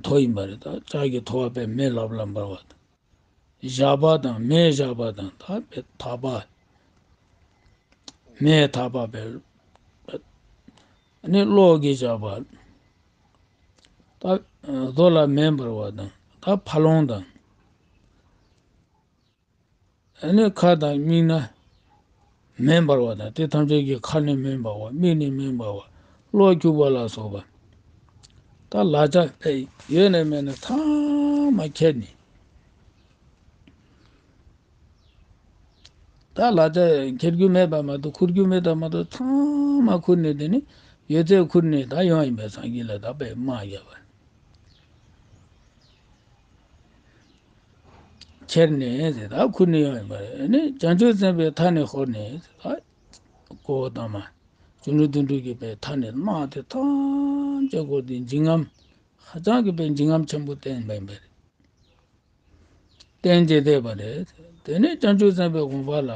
ཐོ་ཡིན་པ་རེད། ད་ལྕགས་ཀྱི་ཐོ་བ་པའི་མེ་ལབ་ལ་འབར་བ་དང་། ཞགས་པ་དང་མེའི་ཞགས་པ་དང་ད་པའི་ཐག་པ། མེའི་ཐག་པ་པའི། ནི་གློག་གི་ཞགས་པ། ད་རྡོ་ལ་མེ་འབར་བ་དང་ད་ཕ་ལོང་དང་། ཨ་ནི་ཁ་དང་མིག་ན་མེ་འབར་བ་དང་དེ་ཐམས་ཅད་ཀྱི་ཁ་ནས་མེ་འབར་བ་མིག་ནས་མེ་འབར་བ་གློག་འཁྱུག་པ་ལ་སོགས་པ། ད་ལག་ཆ་ཨེ་ཡོད་ནས་མེད་ནས་ཚང་མ་ཁྱེར་ནས། ད་ལག་ཆ་འཁྱེར་རྒྱུ་མེད་པ་མ་གཏོགས་ཁུར་རྒྱུ་མེད་པ་མ་གཏོགས་ཚང་མ་ཁུར་ནས་དེ་ནི་ཡོད་ཚད་ཁུར་ནས་ད་ཡོང་ཡིན་པའི་སངས་རྒྱས་ལ་ད་དཔེ་དམག་བརྒྱབ་པ། ཁྱེར་ནས་ཟེར་ད་ཁུར་ནས་ཡོང་ཡིན་པ་རེད། ཨ་ནི་བྱང་ཆུབ་སེམས་དཔའི་མཐའ་ནས་ཤོར་ནས་ཟེར་ད་ཀོ་བོ་དང་མ་གཞོན་ནུ་དོན་གྲུབ་ཀྱི་པའི་མཐའ་ནས་དམག་དེ་ཐམས་ཅད་བསྐོར་ཏེ་འཇིགས་རྔམ་ཧ་ཅང་གི་པའི་འཇིགས་རྔམ་ཆེན་པོ་བསྟན་པ་ཡིན་པ་རེད། བསྟན་བྱས་བསྡད་པ་རེད། དེ་ནས་བྱང་ཆུབ་སེམས་དཔའི་དགོངས་པ་ལ་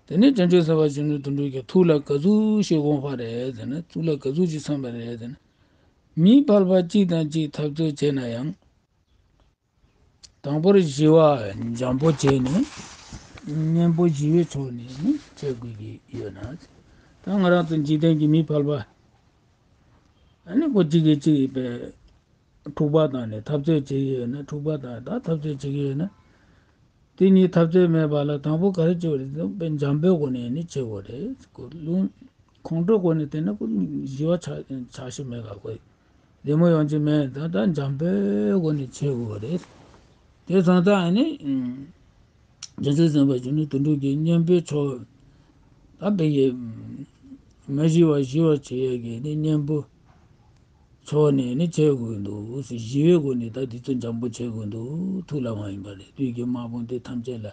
ཟེར། དེ་ནས་བྱང་ཆུབ་སེམས་དཔའ་གཞོན་ནུ་དོན་གྲུབ་ཀྱི་ཐུགས་ལ་ག་ཟུག་ཞིག་དགོངས་པ་རེད་ཟེར་ན་ཐུགས་ལ་ག་ཟུག་ཞིག་བསམ་པ་རེད་ཟེར་ན། མི་ཕལ་པ་གཅིག་དང་གཅིག་འཐབ་རྩོད་བྱས་ན་ཡང་། དང་པོར་ཞི་བ་འཇམ་པོ་བྱས་ནས་གཉེན་པོ་ཞི་བའི་ཕྱོགས་ནས་ནི་བྱེད་དགོས་ཀྱི་ཡོད་ན། ད་ང་རང་ཚོ་འཇིག་རྟེན་གྱི་མི་ཕལ་པ་ཨ་ནི་ཁོ་གཅིག་གིས་གཅིག་པའི་འཁྲུག་པ་བཏང་ནས་འཐབ་རྩོད་བྱེད་ཀྱི་ཡོད་ན་འཁྲུག་པ་བཏང་ད་འཐབ་རྩོད་བྱེད་ཀྱི་ཡོད་ན། དེ་གཉིས་འཐབ་རྩོད་མེད་པ་ལ་དང་པོ་ག་རེ་བྱེད་དགོས་རེད་ཟེར་ན་དཔེ་འཇམ་པོའི་སྒོ་ནས་ནི་བྱེད་དགོས་རེད། ཁོ་རླུང་ཁོང་ཁྲོའི་སྒོ་ནས་བལྟས་ན་ཁོ་ཞི་བ་ཆགས་ཆགས་ཤིག་མེད་ག་ཁོ་བདེ་མོ་ཡོང་གི་མེད། ད་ད་འཇམ་པོའི་སྒོ་ནས་བྱེད་དགོས་རེད། དེ་སོང་ཙང་ཨ་ནི། རྒྱལ་སྲས་སེམས་དཔའ་གཞོན་ནུ་དོན་གྲུབ་ཀྱིས་གཉེན་པོའི་ཕྱོགས། ད་བོད་ཀྱི་མ་ཞི་བ་ཞི་བར་བྱེད་ཡས་ཀྱི་ནི་གཉེན་པོ་ཕྱོགས་ནས་ནི་བྱེད་དགོས་འདུག་ཟེར། ཞི་བའི་སྒོ་ནས་ད་དེ་ཚོ་འཇམ་པོ་བྱེད་དགོས་འདུག་ཐུགས་ལ་དབང་ཡིན་པ་རེད། བདུད་ཀྱི་དམག་དཔུང་དེ་ཐམས་ཅད་ལ་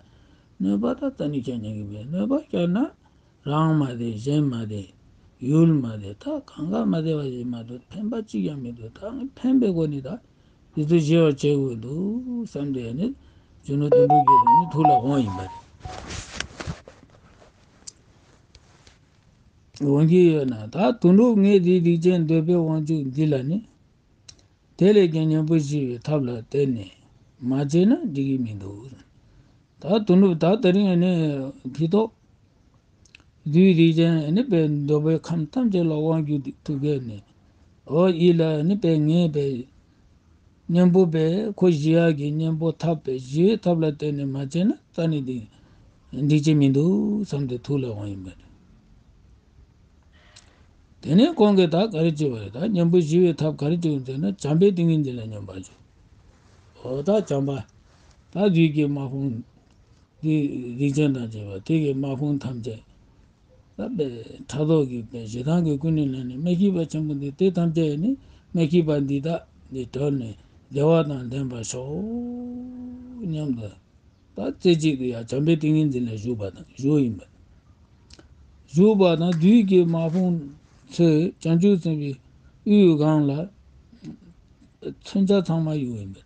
གནོད་པ་ད་རྩ་ནས་བསྐྱལ་ཉན་གྱི་མེད། གནོད་པ་བསྐྱལ་ན་རང་མ་བདེ་གཞན་མ་བདེ་ཡུལ་མ་བདེ་ད་གང་ག་མ་བདེ་བ་ཞིག་མ་གཏོགས་ཕན་པ་གཅིག་ཀྱང་མི་འདུག་ད་ཕན་པའི་སྒོ་ནས་ད། དེ་ཚོ་ཞི་བར་བྱེད་དགོས་འདུག་བསམ་སྟེ་ནི་གཞོན་ནུ་དོན་གྲུབ་ཀྱི་ནི་ཐུགས་ལ་དབང་ཡིན་པ་རེད། དབང་གིས་ཡོད་ན་ད་དོན་གྲུབ་ངས་དེའི་སྡིག་ཅན་འདོད་པའི་དབང་ཕྱུག་འདི་ལ་ནི། དེ་ལས་ཀྱང་གཉེན་པོ་ཞི་བའི་ཐབས་ལ་བརྟེན་ནས་མ་བྱས་ན་འགྲིག་གི་མི་འདུག་ད་དོན་གྲུབ་ད་དེ་རིང་ནི་དེ་ཐོག་བདུད་སྡིག་ཅན་ནི་པའི་འདོད་པའི་ཁམས་ཐམས་ཅད་ལ་དབང་བསྒྱུར་ཐུབ་མཁན་ནི། འོ་ཡིད་ལ་ནི་པའི་ངའི་པའི་གཉེན་པོ་པའི་ཁོ་ཞི་ཡག་གི་གཉེན་པོ་ཐབས་པའི་ཞི་བའི་ཐབས་ལ་བརྟེན་ནས་མ་བྱས་ན་རྩ་ནས་དེ་འགྲིག་ཅེས་མི་འདུག་བསམ་སྟེ་ཐུགས་ལ་དབང་ཡིན་པ་རེད། དེ་ནས་ཁོང་གིས་ད་ག་རེ་བྱས་པ་རེད། ད་གཉེན་པོ་ཞི་བའི་ཐབས་ག་རེ་བྱས་ཡོད་ཟེར་ན་བྱམས་པའི་ཏིང་ངེ་འཛིན་ལ་སྙོམས་པར་ཞུགས། འོ་ད་བྱམས་པ། ད་བདུད་ཀྱི་དམག་དཔུང་འདི་རིགས་ཅན་དང་བཅས་པ་དེ་གི་དམག་དཔུང་ཐམས་ཅད་ད་པའི་ཕྲག་དོག་གི་པའི་ཞེ་སྡང་གི་ཀུན་ནས་བསླངས་ནས་སྨྲ་ཤེས་པ་ཆེན་པོ་འདི་དེ་ཐམས་ཅད་ནི་སྨྲ་ཤེས་པ་འདི་དག་འདི་གྲོལ་ནས་བདེ་བ་དང་ལྡན་པར་ཤོག་སྙམ་དུ། ད་རྩེ་གཅིག་ཏུ་ཡང་བྱམས་པའི་ཏིང་ངེ་འཛིན་ལ་ཞུགས་པ་དང་ཞུགས་ཡིན་པ། ཞུགས་པ་དང་བདུད་ཀྱི་དམག་དཔུང་ཚོས་བྱང་ཆུབ་སེམས་དཔའི་དབུའི་སྒང་ལ་མཚོན་ཆ་ཚང་མ་གཡུགས་ཡིན་པ།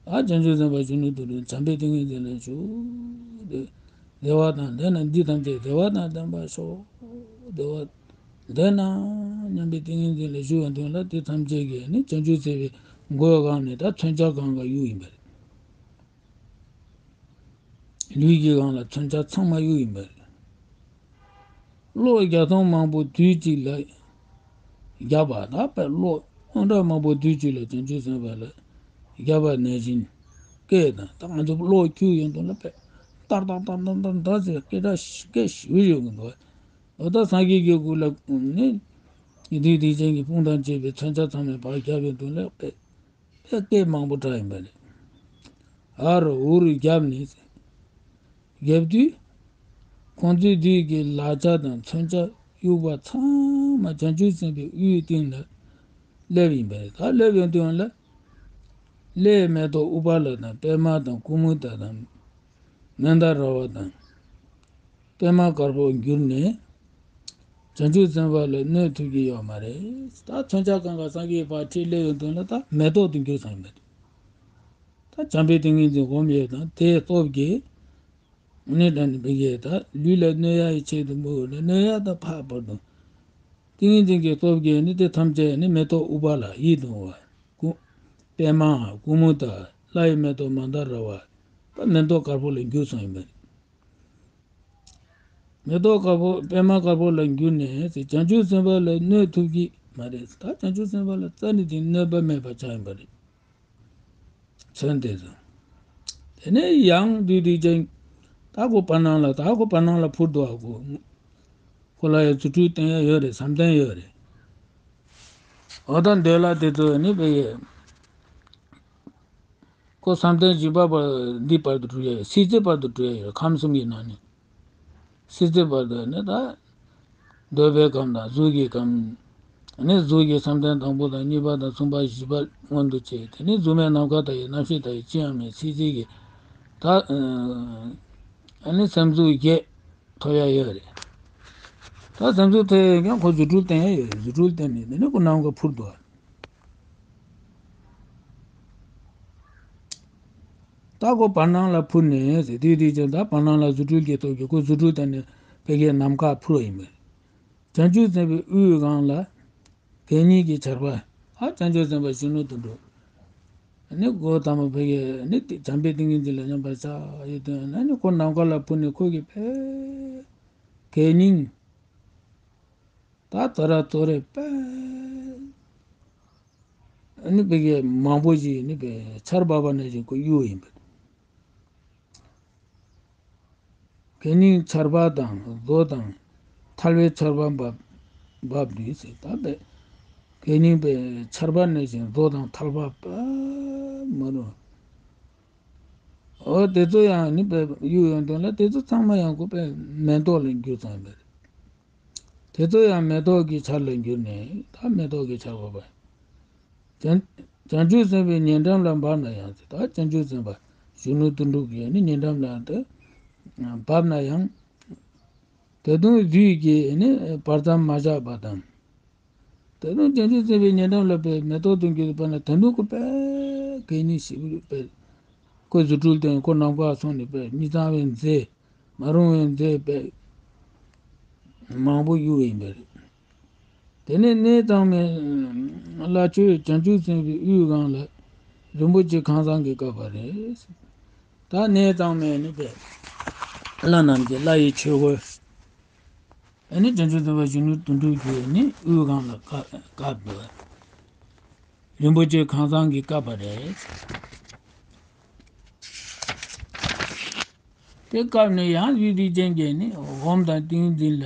ཨ་བྱང་ཆུབ་སེམས་དཔའ་གཞོན་ནུ་དོན་གྲུབ་བྱམས་པའི་ཏིང་ངེ་འཛིན་ལ་ཞུགས་ཏེ། བདེ་བ་དང་ལྡན་ན་འདི་ཐམས་ཅད་བདེ་བ་དང་ལྡན་པར་ཤོག་བདེ་བ་ལྡན་ན་སྙམ་པའི་ཏིང་ངེ་འཛིན་ལ་ཞུགས་པའི་དོན་ལ་དེ་ཐམས་ཅད་ཀྱིས་ནི་བྱང་ཆུབ་སེམས་དཔའི་མགོའི་སྒང་ནས་ད་མཚོན་ཆ་སྒང་ག་གཡུགས་ཡིན་པ་རེད། ལུས་ཀྱི་སྒང་ལ་མཚོན་ཆ་ཚང་མ་གཡུགས་ཡིན་པ་རེད། གློག་བརྒྱ་སྟོང་མང་པོ་དུས་གཅིག་ལ་བརྒྱབ་པ་ད་དཔེ་གློག་སྟོང་ཕྲག་མང་པོ་དུས་གཅིག་ལ་བྱང་ཆུབ་སེམས་དཔའ་ལ་བརྒྱབ་པ་ནང་བཞིན་སྐད་དང་ད་ང་ཚོ་གློག་འཁྱུག་ཡོང་དུས་ལ་དཔེ་ཏར་ཏར་ཏར་ཏར་ཏར་ཏར་ཟེར་སྐད་གྲགས་སྐད་ཞུ་ཡོང་གི་འདུག་འོ་ད་སངས་རྒྱས་ཀྱི་སྐུ་ལ་ནི་བདུད་སྡིག་ཅན་གྱི་དཔུང་དང་བཅས་པའི་མཚོན་ཆ་ཚང་མས་ཕར་བརྒྱབ་ཡོང་དུས་ལ་དཔེ། དཔེ་སྐད་མང་པོ་གྲགས་ཡིན་པ་རེད། ཨ་རོ་འུ་རུ་བརྒྱབ་ནས། བརྒྱབ་དུས། ཁོང་ཚོས་དུས་ཀྱི་ལག་ཆ་དང་མཚོན་ཆ་གཡུགས་པ་ཚང་མ་བྱང་ཆུབ་སེམས་དཔའི་དབུའི་སྟེང་ལ་སླེབས་ཡིན་པ་རེད། ད་སླེབས་ཡོང་དུས་ལ། ཀླད་མེ་ཏོག་ཨུཏྤ་ལ་དང་པདྨ་དང་ཀུ་མུ་ད་དང་། མནྡ་ར་བ་དང་། པདྨ་དཀར་པོ་གྱུར་ནས། བྱང་ཆུབ་སེམས་དཔའ་ལ་གནོད་ཐུབ་ཀྱི་ཡོད་མ་རེད། ད་མཚོན་ཆ་གང་ག་སངས་རྒྱས་ཕར་ཁྲིད་སླེབས་ཡོང་དུས་ལ་ད་མེ་ཏོག་ཏུ་གྱུར་སོང་ཡོད་མ་རེད། ད་བྱམས་པའི་ཏིང་ངེ་འཛིན་སྒོམ་ཡས་དང་དེའི་སྟོབས་ཀྱིས། ནི་ད་ནི་བི་གས་ད་ལུས་ལ་གནོད་ཡ་ཡི་ཆེད་དུ་མོ་ལ་གནོད་ཡ་ད་ཕར་བར་དུ། ཏིང་ངེ་འཛིན་གྱི་སྟོབས་ཀྱིས་ནི་དེ་ཐམས་ཅད་ནི་མེ་ཏོག་ཨུཏྤ་ལ་ཡིད་དུ་འོང་བ། ཀུ། པདྨ་ཀུ་མུ་ད་ལྷ་ཡི་མེ་ཏོག་མནྡ་ར་བ། ད་མེ་ཏོག་དཀར་པོ་ལ་གྱུར་སོང་ཡོད་མ་རེད། མེ་ཏོག་དཀར་པོ་པདྨ་དཀར་པོ་ལ་གྱུར་ནས་བྱང་ཆུབ་སེམས་དཔའ་ལ་གནོད་ཐུབ་ཀྱི་མ་རེད། ད་བྱང་ཆུབ་སེམས་དཔའ་ལ་རྩ་ནས་དེ་གནོད་པ་མེད་པ་ཆགས་ཡིན་པ་རེད། མཚོན་དེ་ཚོ། དེ་ནས་ཡང་བདུད་སྡིག་ཅན། ད་ཁོ་བར་སྣང་ལ་ད་ཁོ་བར་སྣང་ལ་འཕུར་འདུག་ཨ་ཁོ། ཁོ་ལ་ཡང་རྫུ་འཕྲུལ་བསྟན་ཡ་ཡོད་རེད། བསམ་གཏན་ཡོད་རེད། འོ་ད་འདོད་ལ་དེ་ཚོ་ནི་བི་གས། ཁོ་བསམ་གཏན་བཞི་པ་བར་འདི་བར་དུ་གྲུབ་ཡ་ཡོད། སྲིད་རྩེ་བར་དུ་གྲུབ་ཡ་ཡོད། ཁམས་གསུམ་གྱི་ནང་ནས། སྲིད་རྩེ་བར་དུ་ནི་ད། འདོད་པའི་ཁམས་དང་གཟུགས་ཀྱི་ཁམས། ནི་གཟུགས་ཀྱི་བསམ་གཏན་དང་པོ་དང་གཉིས་པ་དང་གསུམ་པ་བཞི་པ་མངོན་དུ་བྱས། དེ་ནི་གཟུགས་མེད་ནམ་མཁའ་ལྟ་བུའི་རྣམ་ཤེས་ལྟ་བུའི་ཅི་ཡང་མེད་སྲིད་རྩེ་གི། ད། ཨ་ནི་སེམས་གཟུགས་བརྒྱད་ཐོབ་ཡ་ཡོད་རེད། ད་སེམས་གཟུགས་ཐོབ་ཡ་ཡོད་ཀྱང་ཁོ་རྫུ་འཕྲུལ་བསྟན་ཡ་ཡོད་རེད། རྫུ་འཕྲུལ་བསྟན་ནས་དེ་ནི་ཁོ་ནམ་མཁའ་འཕུར་འདུག་ད་ཁོ་བར་སྣང་ལ་འཕུར་ནས་ཟེར་དུས་དེ་ཅན་ད་བར་སྣང་ལ་རྫུ་འཕྲུལ་གྱི་སྟོབས་ཀྱིས་ཁོ་རྫུ་འཕྲུལ་བསྟན་ནས་བི་གས་ནམ་མཁར་འཕུར་བ་ཡིན་པས། བྱང་ཆུབ་སེམས་དཔའི་དབུའི་སྒང་ལ། གད་སྙིགས་ཀྱི་ཆར་པ། ཨ་བྱང་ཆུབ་སེམས་དཔའ་གཞོན་ནུ་དོན་གྲུབ། ནི་སྒོ་དམ་པ་བི་གས་ནི་བྱམས་པའི་ཏིང་ངེ་འཛིན་ལ་སྙོམས་པར་བཞག་ཡོད་དོན་ན་ནི་ཁོ་ནམ་མཁའ་ལ་འཕུར་ནས་ཁོ་གི་ཕའི། གད་སྙིགས། ད་ད་ར་ཏོ་རེ་པས། ཨ་ནི་བི་གས་མང་པོ་ཞིག་ནི་བི་ཆར་འབབ་པ་ནང་བཞིན་ཁོ་གཡུག་ཡིན་པས། གད་སྙིགས་ཆར་པ་དང་བཟོ་དང་ཐལ་བའི་ཆར་པ་འབབ་འབབ་དུས་ཟེར། ད་པས་གད་སྙིགས་པས་ཆར་པ་ནང་བཞིན་བཟོ་དང་ཐལ་བ་པ་མ་རུ། འོ་དེ་ཚོ་ཡང་ནི་པས་གཡུག་ཡོང་དོན་ལ་དེ་ཚོ་ཚང་མ་ཡང་ཁོ་པས་མེ་ཏོག་ལ་འགྱུར་ཙམ་པས། དེ་ཚོ་ཡང་མེ་ཏོག་གི་ཆར་ལ་འགྱུར་ནས་ད་མེ་ཏོག་གི་ཆར་པ་པ། བྱང་བྱང་ཆུབ་སེམས་དཔའི་ཉེ་འགྲམ་ལ་འབབ་ན་ཡང་ཟེར། ད་བྱང་ཆུབ་སེམས་དཔའ་གཞོན་ནུ་དོན་གྲུབ་ཀྱི་ནི་ཉེ་འགྲམ་ལ་དེ་འབབ་ན་ཡང་། ད་དུང་དུས་ཀྱི་ནི་བར་མཚམས་མ་བཞག་པ་དང་། ད་དུང་བྱང་ཆུབ་སེམས་དཔའི་ཉེ་འགྲམ་ལ་པས་མེ་ཏོག་སྟོན་གྱི་ཡོད་པ་ན་ད་དུང་ཁོ་པས་གད་སྙིགས་ཞིག་པས་ཁོ་རྫུ་འཕྲུལ་སྟོན། ཁོ་ནམ་མཁར་སོང་ནས་པས་མི་གཙང་བའི་རྫས་མ་རུང་བའི་རྫས་པས་མང་པོ་གཡུག་ཡིན་པས། དེ་ནས་གནས་གཙང་མའི་བླ་མཆོད་བྱང་ཆུབ་སེམས་དཔའི་དབུའི་སྒང་ལ་རིན་པོ་ཆེ་ཁང་བཟང་གིས་བཀབ་པ་རེད། ད་གནས་གཙང་མའི་ནི་པས་བླ་རྣམས་ཀྱི་བླ་ཡི་ཆོས་གོས། ཨ་ནི་བྱང་ཆུབ་སེམས་དཔའ་གཞོན་ནུ་དོན་གྲུབ་ཀྱི་ནི་དབུའི་སྒང་ལ་བཀབ་བཀབ་འདུག་རིན་པོ་ཆེ་ཁང་བཟང་གིས་བཀབ་པ་རེད། དེ་བཀབ་ནས་ཡང་བདུད་སྡིག་ཅན་གྱིས་ནི་སྒོམ་དང་ཏིང་འཛིན་ལ་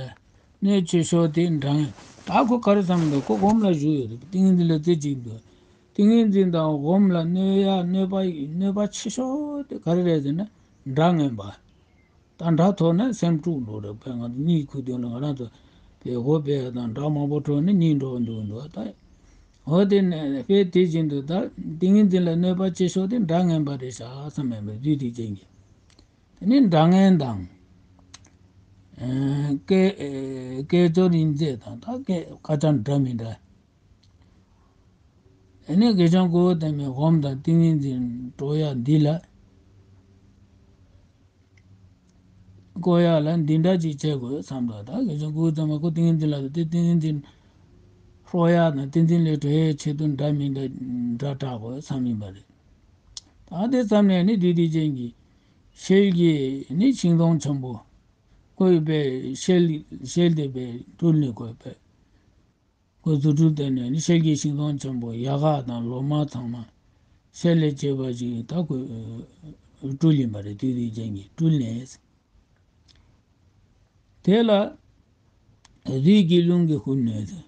གནོད་ཆེ་ཤོས་དེ་འདྲ་ངན། ད་ཁོ་ག་རེ་བསམ་འདུག་ཁོ་སྒོམ་ལ་བཞུགས་ཡོད་རེད། ཏིང་འཛིན་ལ་རྩེ་གཅིག་འདུག་ཏིང་འཛིན་དང་སྒོམ་ལ་གནོད་ཡ་གནོད་པ་གནོད་པ་ཆེ་ཤོས་དེ་ག་རེ་རེད་ཟེར་ན་དགྲ་ངན་པ། ད་དགྲ་ཐོབ་ན་སེམས་དཀྲུགས་འགྲོ་རེད། དཔེ་ང་ཚོ་གཉིད་ཁུག་དུས་ལ་ང་རང་ཚོ་དེ་འོ་བས་དང་དགྲ་མང་པོ་ཐོབ་ནས་གཉིད་འགྲོ་འདུག་འདུག་ད་འོ་དེ་ནས་དཔེ་དེ་བཞིན་དུ་ད་ཏིང་འཛིན་ལ་གནོད་པ་ཆེ་ཤོས་དེ་དགྲ་ངན་པ་རེད་ཤག་བསམ་མེད་པའི་བདུད་སྡིག་ཅན་གྱི། དེ་ནས་དགྲ་ངན་དང་། སྐད་སྐད་ཅོར་ཡིན་ཚད་དང་ད་སྐད་ཁ་བྱང་འདྲ་མི་འདྲ། དེ་ནས་དགེ་སྦྱོང་གཽ་ཏ་མའི་སྒོམ་དང་ཏིང་ངེ་འཛིན་སྤྲོ་ཡག་འདི་ལ། བཀོལ་ཡག་ལ་འདི་འདྲ་ཅིག་བྱེད་དགོས་བསམ་འདུག་ད་དགེ་སྦྱོང་གཽ་ཏ་མ་ཁོ་ཏིང་ངེ་འཛིན་ལ་དེ་ཏིང་ངེ་འཛིན་སྤྲོ་ཡག་དང་ཏིང་འཛིན་ལས་གྲོལ་ཡག་ཆེད་དུ་འདྲ་མི་འདྲ་འདྲ་བསྒྲགས་དགོས་བསམ་ཡིན་པ་རེད། ད་དེ་ཙམ་ནས་ནི་བདུད་སྡིག་ཅན་གྱི་ཤེལ་གྱི་ནི་ཤིང་སྡོང་ཆེན་པོ་བརྐོས་པའི་ཤེལ་ཤེལ་དེ་པའི་སྤྲུལ་ནས་བརྐོས་པའི། ཁོས་རྫུ་འཕྲུལ་བསྟན་ནས་ནི་ཤེལ་གྱི་ཤིང་སྡོང་ཆེན་པོ་ཡལ་ག་དང་ལོ་མ་ཚང་མ་ཤེལ་ལས་བྱས་པ་ཞིག་ད་ཁོས་སྤྲུལ་ཡིན་པ་རེད། བདུད་སྡིག་ཅན་གྱིས་སྤྲུལ་ནས། དེ་ལ་བདུད་ཀྱི་རླུང་གིས་ཁུར་ནས།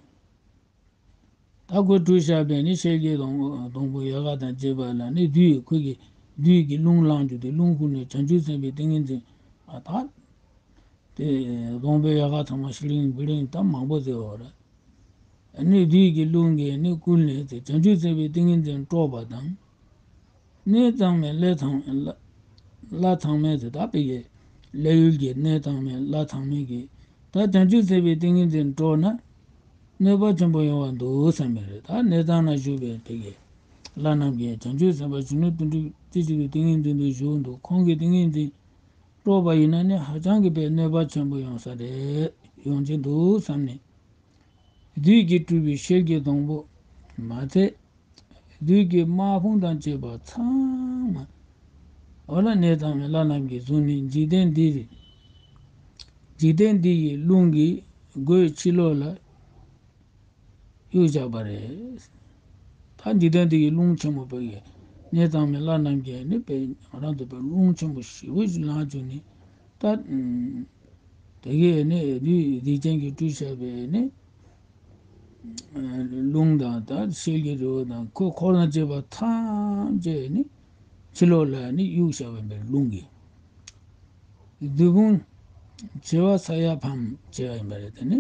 ད་ཁོས་བསྐྲུན་བཞག་པའི་ནི་ཤེལ་གྱི་སྡོང་སྡོང་པོ་ཡལ་ག་དང་བཅས་པ་ལ་ནི་བདུད་ཁོ་གི་བདུད་ཀྱི་རླུང་ལངས་རྒྱུ་དེ་རླུང་ཁུར་ནས་བྱང་ཆུབ་སེམས་དཔའི་ཏིང་ངེ་འཛིན་ཨ་ད། དེ་སྡོང་པོའི་ཡལ་ག་ཚང་མ་ཤི་ལིང་བི་ལིང་ད་མང་པོ་ཟེར་བ་རེད། ཨ་ནི་བདུད་ཀྱི་རླུང་གིས་ནི་བསྐུལ་ནས་དེ་བྱང་ཆུབ་སེམས་དཔའི་ཏིང་ངེ་འཛིན་དཀྲོགས་པ་དང་། གནས་གཙང་མའི་བླ་ཚང་བླ་བླ་ཚང་མའི་དེ་དག་པའི་གི་བླ་ཡུལ་གྱི་གནས་གཙང་མའི་བླ་ཚང་མའི་གི་ད་བྱང་ཆུབ་སེམས་དཔའི་ཏིང་ངེ་འཛིན་དཀྲོགས་ན་གནོད་པ་ཆེན་པོ་ཡོང་བ་འདུག་བསམ་པའི་རེད། ད་གནས་གཙང་ན་བཞུགས་པའི་དེ་གི་བླ་རྣམས་ཀྱིས་བྱང་ཆུབ་སེམས་དཔའ་གཞོན་ནུ་དོན་གྲུབ་རྩེ་གཅིག་ཏུ་ཏིང་ངེ་འཛིན་དུ་བཞུགས་འདུག་ཁོང་གི་ཏིང་ངེ་འཛིན་དཀྲོགས་པ་ཡིན་ན་ནི་ཧ་ཅང་གི་པའི་གནོད་པ་ཆེན་པོ་ཡོང་ས་རེད། ཡོང་གི་འདུག་བསམ་ནས། བདུད་ཀྱིས་བསྐྲུན་པའི་ཤེལ་གྱི་སྡོང་པོ་མ་ཚད། བདུད་ཀྱི་དམག་དཔུང་དང་བཅས་པ་ཚང་མ་འོ་ལ་གནས་གཙང་མའི་བླ་རྣམས་ཀྱིས་བཟུང་ནས་འཇིག་རྟེན་འདིར། འཇིག་རྟེན་འདི་ཡི་རླུང་གིས་སྒོའི་ཕྱི་ལོགས་ལ་གཡུགས་བཞག་པ་རེད། ད་འཇིག་རྟེན་འདི་ཡི་རླུང་ཆེན་མོ་བོད་ཀྱི་གནས་གཙང་མའི་བླ་རྣམས་ཀྱིས་ནི་པའི་ང་རང་ཚོ་པའི་རླུང་ཆེན་པོ་ཞེ་པོ་ཞིག་ལངས་བྱུང་ནས་ད། དེ་གས་ནི་བདུད་སྡིག་ཅན་གྱིས་བསྐྲུན་བཞག་པའི་ནི་རླུང་དང་ད་ཤེལ་གྱི་རི་བོ་དང་ཁོ་འཁོར་དང་བཅས་པ་ཐམས་ཅད་ནི་ཕྱི་ལོགས་ལ་ནི་གཡུགས་བཞག་པའི་རླུང་གིས། བདུད་དཔུང་བྱེ་བ་ས་ཡ་ཕམ་བྱས་པ་ཡིན་པ་རེད། དེ་ནི་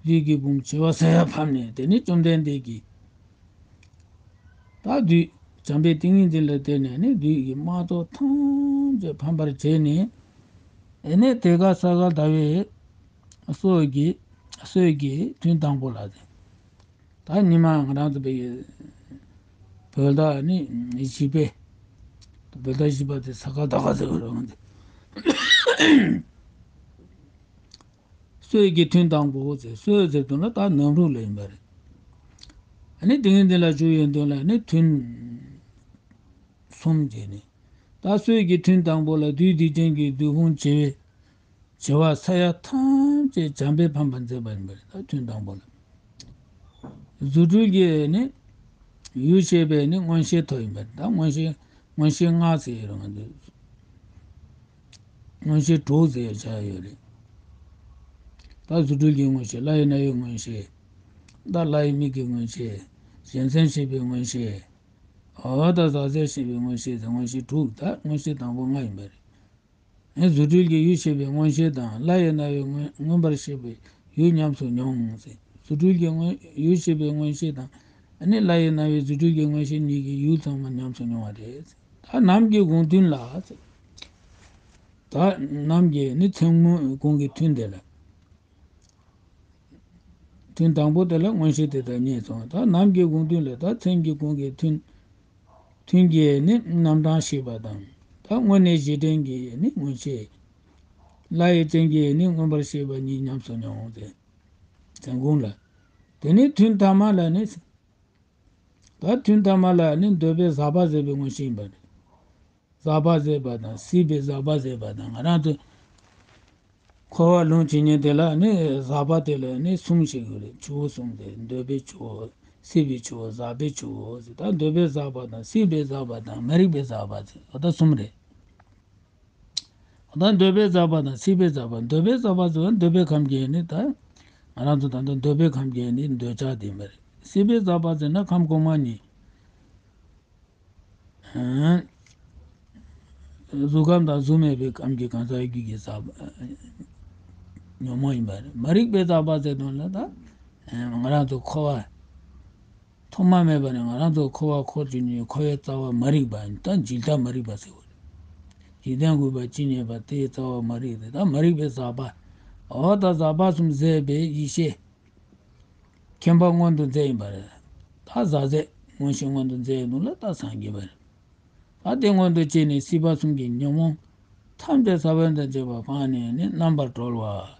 བདུད་ཀྱི་དཔུང་བྱེ་བ་ས་ཡ་ཕམ་ནས་དེ་ནི་བཅོམ་ལྡན་འདས་ཀྱིས་ད་བདུད་བྱམས་པའི་ཏིང་ངེ་འཛིན་ལ་བརྟེན་ནས་ནི་བདུད་ཀྱི་དམག་ཚོགས་ཐམས་ཅད་ཕམ་པར་བྱས་ནས། ཨེ་ནས་དེ་ཀ་ས་ག་ཟླ་བའི་སྲོད་ཀྱི་སྲོད་ཀྱི་ཐུན་དང་པོ་ལ་ཟེར། ད་ཉི་མ་ང་རང་ཚོ་པའི་བོད་ཟླ་ནི་བཞི་པའི་བོད་ཟླ་བཞི་པ་དེ་ས་ག་ཟླ་བ་ཟེར་བ་རེད། སྲོད་ཀྱི་ཐུན་དང་པོ་ཟེར། སྲོད་ཟེར་དུས་ན་ད་ནམ་རུ་ལ་ཡིན་པ་རེད། ཨ་ནི་ཏིང་ངེ་འཛིན་ལ་བཞུགས་ཡོད་དུས་ལ་ནི་ཐུན་གསུམ་བྱས་ནས། ད་སྲོད་ཀྱི་ཐུན་དང་པོ་ལ་བདུད་སྡིག་ཅན་གྱི་བདུད་དཔུང་བྱེ་བའི་བྱེ་བ་ས་ཡ་ཐམས་ཅད་བྱམས་པས་ཕམ་པར་མཛད་པ་ཡིན་པ་རེད། ད་ཐུན་དང་པོ་ལ། རྫུ་འཕྲུལ་གྱིས་ནི་ཡུལ་ཤེས་པས་ནི་མངོན་ཤེས་ཐོབ་ཡིན་པ་རེད། ད་མངོན་ཤེས་མངོན་ཤེས་ལྔ་ཟེར་ཡོད་རེད་ང་ཚོས། མངོན་ཤེས་དྲུག་ཟེར་བྱ་ཡོད་རེད། ད་རྫུ་འཕྲུལ་གྱི་མངོན་ཤེས། ལྷ་ཡི་རྣ་བའི་མངོན་ཤེས། ད་ལྷ་ཡི་མིག་གི་མངོན་ཤེས། གཞན་མཚན་ཤེས་པའི་མངོན་ཤེས། འོ་ད་ཟག་བཅས་ཤེས་པའི་མངོན་ཤེས་ཟེར། མངོན་ཤེས་དྲུག་ད་མངོན་ཤེས་དང་པོ་ལྔ་ཡིན་པ་རེད། ཨེ་རྫུ་འཕྲུལ་གྱི་ཡུལ་ཤེས་པའི་མངོན་ཤེས་དང་། ལྷ་ཡི་རྣ་བའི་མངོན་མངོན་པར་ཤེས་པའི་ཡུལ་ཉམས་སུ་མྱོང་ཟེར། རྫུ་འཕྲུལ་གྱི་མངོན་ཡུལ་ཤེས་པའི་མངོན་ཤེས་དང་། ཨ་ནི་ལྷ་ཡི་རྣ་བའི་རྫུ་འཕྲུལ་གྱི་མངོན་ཤེས་གཉིས་ཀྱི་ཡུལ་ཚང་མ་ཉམས་སུ་མྱོང་བ་རེད། ད་ནམ་གྱི་དགོངས་དོན་ལ་ཟེར། ད་ནམ་གྱི་ནི་མཚན་དངོས་གོང་གི་ཐུན་དེ་ལ། ཐུན་དང་པོ་དེ་ལ་མངོན་ཤེས་དེ་དག་རྙེད་སོང་། ད་ནམ་གྱི་དགོངས་དོན་ལ། ད་མཚན་གྱི་གོང་གི་ཐུན། ཐུན་གྱི་ནི་རྣམ་གྲངས་ཤེས་པ་དང་། ད་དངོས་གནས་གཞི་དྲན་གྱི་ནི་མངོན་ཤེས། ལྷ་ཡི་མཚན་གྱི་ནི་མངོན་པར་ཤེས་པ་གཉིས་ཉམས་སུ་མྱོང་སྟེ། མཚན་གོང་ལ། དེ་ནས་ཐུན་ཐ་མ་ལ་ནི། ད་ཐུན་ཐ་མ་ལ་ནི་འདོད་པས་ཟག་པ་ཟད་པའི་མངོན་ཤེས་ཡིན་པ་རེད། ཟག་པ་ཟད་པ་དང་སྲིད་པའི་ཟག་པ་ཟད་པ་དང་། ང་རང་ཚོ་འཁོར་བ་ལུང་ཇི་སྙེད་དེ་ལ་ནི་ཟག་པ་དེ་ལ་ནི་གསུམ་ཞིག་ཡོད་རེད། ཆུ་བོ་གསུམ་དེ། འདོད་པའི་ཆུ་བོ། སྲིད་པའི་ཆུ་བོ། ཟག་པའི་ཆུ་བོ་ཟེར། ད་འདོད་པས་ཟག་པ་དང་། སྲིད་པའི་ཟག་པ་དང་། མ་རིག་པའི་ཟག་པ་ཟེར། འོ་ད་གསུམ་རེད། ད་འདོད་པས་ཟག་པ་དང་སྲིད་པས་ཟག་པ། འདོད་པས་ཟག་པ་ཟེར་བ་འདོད་པའི་ཁམས་ཀྱི་ནི། ད་ང་རང་ཚོ་ད་ལྟ་འདོད་པའི་ཁམས་ཀྱི་ནི་འདོད་ཆགས་དེ་མ་རེད། སྲིད་པས་ཟག་པ་ཟེར་ན་ཁམས་གོང་མ་གཉིས། གཟུགས་ཁམས་དང་གཟུགས་མེད་པའི་ཁམས་ཀྱི་གང་ཟག་རྒྱུད་ཀྱི་ཟག་པ་ཉོན་མོངས་ཡིན་པ་རེད། མ་རིག་པའི་ཟག་པ་ཟེར་དོན་ལ་ད་ང་རང་ཚོ་འཁོར་བ་ཐོག་མ་མེད་པ་ནས་ང་རང་ཚོ་འཁོར་བ་འཁོར་བཅུག་ནས་འཁོར་བའི་རྩ་བ་མ་རིག་པ་ཡིན། ད་འཇིག་ལྟ་མ་རིག་པ་ཟེར་བ་རེད། འཇིག་རྟེན་དགུ་པ་ཇི་སྙེད་པ། དེའི་རྩ་བ་མ་རིག་པ། ད་མ་རིག་པའི་ཟག་པ། འོ་ད་ཟག་པ་གསུམ་ཟད་པའི་ཡེ་ཤེས། མཁྱེན་པ་མངོན་དུ་མཛད་ཡིན་པ་རེད། ད་ཟག་བཅས་མངོན་ཤེས་མངོན་དུ་མཛད་ཡོད་ནོ་ལ་ད་སངས་རྒྱས་པ་རེད། ད་དེ་མངོན་དུ་བྱས་ནས་སྲིད་པ་གསུམ་གྱི་ཉོན་མོངས་ཐམས་ཅད་ས་བོན་དང་བཅས་པ་སྤངས་ནས་ནི་རྣམ་པར་གྲོལ་བ།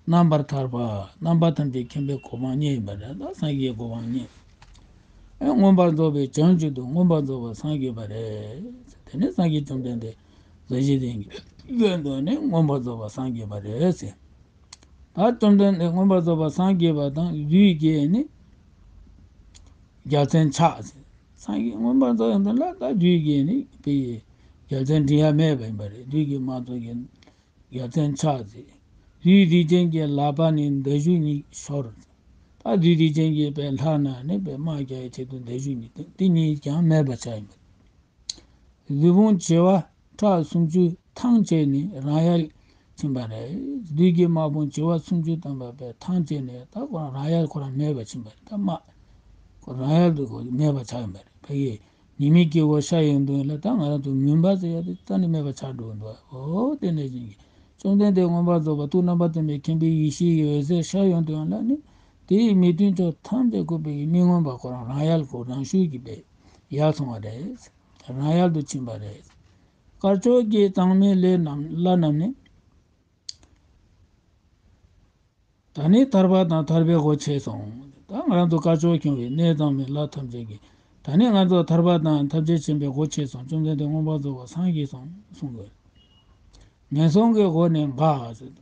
རྣམ་པར་ཐར་པ། རྣམ་པ་ཐམས་ཅད་མཁྱེན་པའི་གོ་འཕང་བརྙེས་ཡིན་པ་རེད། ད་སངས་རྒྱས་གོ་འཕང་བརྙེས། ཨེ་མངོན་པར་རྫོགས་པའི་བྱང་ཆུབ་ཏུ་མངོན་པར་རྫོགས་པར་སངས་རྒྱས་པ་རེད། དེ་ནས་སངས་རྒྱས་བཅོམ་ལྡན་འདས་ཟབ་ཞི་ལྡན་གྱི་སྟོན་དུ་ནི་མངོན་པར་རྫོགས་པར་སངས་རྒྱས་པ་རེད་ཟེར། ད་བཅོམ་ལྡན་འདས་མངོན་པར་རྫོགས་པར་སངས་རྒྱས་པ་དང་བདུད་ཀྱི་ནི་རྒྱལ་མཚན་ཆགས་ཟེར། སངས་རྒྱས་མངོན་པར་རྫོགས་ཡོང་དོན་ལ་ད་བདུད་ཀྱི་ནི་དཔེ་རྒྱལ་མཚན་འགྲིག་ཡ་མེད་པ་ཡིན་པ་རེད། བདུད་ཀྱི་དམག་ཚོགས་ཀྱི་རྒྱལ་མཚན་ཆགས་ཟེར། བདུད་སྡིག་ཅན་གྱི་ལག་པ་ནས་མདའ་གཞུ་གཉིས་ཤོར། ད་བདུད་སྡིག་ཅན་གྱིས་དཔེ་ལྷག་ན་ནི་དཔེ་དམག་རྒྱག་ཡའི་ཆེད་དུ་མདའ་གཞུ་གཉིས་དེ་དེ་གཉིས་ཀྱང་མེད་པ་ཆགས་ཡིན་པ་རེད། བདུད་དཔུང་བྱེ་བ་ཕྲག་སུམ་ཅུ་ཐང་བཅད་ནས་རང་ཡལ་ཕྱིན་པ་རེད། བདུད་ཀྱི་དམག་དཔུང་བྱེ་བ་སུམ་ཅུ་ཐམ་པ་དཔེ་ཐང་བཅད་ནས་ད་ཁོ་རང་རང་ཡལ་ཁོ་རང་མེད་པ་ཕྱིན་པ་རེད། ད་དམག་ཁོ་རང་ཡལ་དུ་ཁོ་མེད་པ་ཆགས་ཡོད་པ་རེད། ཕ་གི་ཉི་མའི་དཀྱིལ་འཁོར་ཤར་ཡོང་དུས་ལ་ད་ང་རང་ཚོ་མུན་པ་ཟེར་ཡ་དེ་རྩ་ནས་མེད་པ་ཆགས་འགྲོ་གི་འདུག་འོ་དེ་ནས་བཞིན་གྱི་བཅོམ་ལྡན་འདས་མངོན་པར་རྫོགས་པ་ཐུགས་རྣམ་པར་སྟོན་པའི་མཁྱེན་པའི་ཡེ་ཤེས་ཀྱི་འོད་ཟེར་ཤར་ཡོང་དུས་ལ་ནི་དེའི་མི་མཐུན་ཕྱོགས་ཐམས་ཅད་ཁོ་པའི་མི་མངོན་པ་ཁོ་རང་རང་ཡལ་ཁོ་རང་ཤུགས་ཀྱིས་པས་ཡལ་སོང་བ་རེད། རང་ཡལ་དུ་ཕྱིན་པ་རེད། དཀར་ཕྱོགས་ཀྱི་གཙང་མའི་ལྷ་རྣམས་ལྷ་རྣམས་ནི། ད་ནི་ཐར་པ་དང་ཐར་པའི་སྒོ་ཕྱེ་སོང་། ད་ང་རང་ཚོ་དཀར་ཕྱོགས་སྐྱོང་བའི་གནས་གཙང་མའི་ལྷ་ཐམས་ཅད་ཀྱིས་ད་ནི་ང་ཚོ་ཐར་པ་དང་ཐམས་ཅད་མཁྱེན་པའི་སྒོ་ཕྱེ་སོང་། བཅོམ་ལྡན་འདས་མངོན་པར་རྫོགས་པར་སངས་རྒྱས་སོང་གསུང་དགོས། ངན་སོང་གི་སྒོ་ནས་འགགས་ཟེར།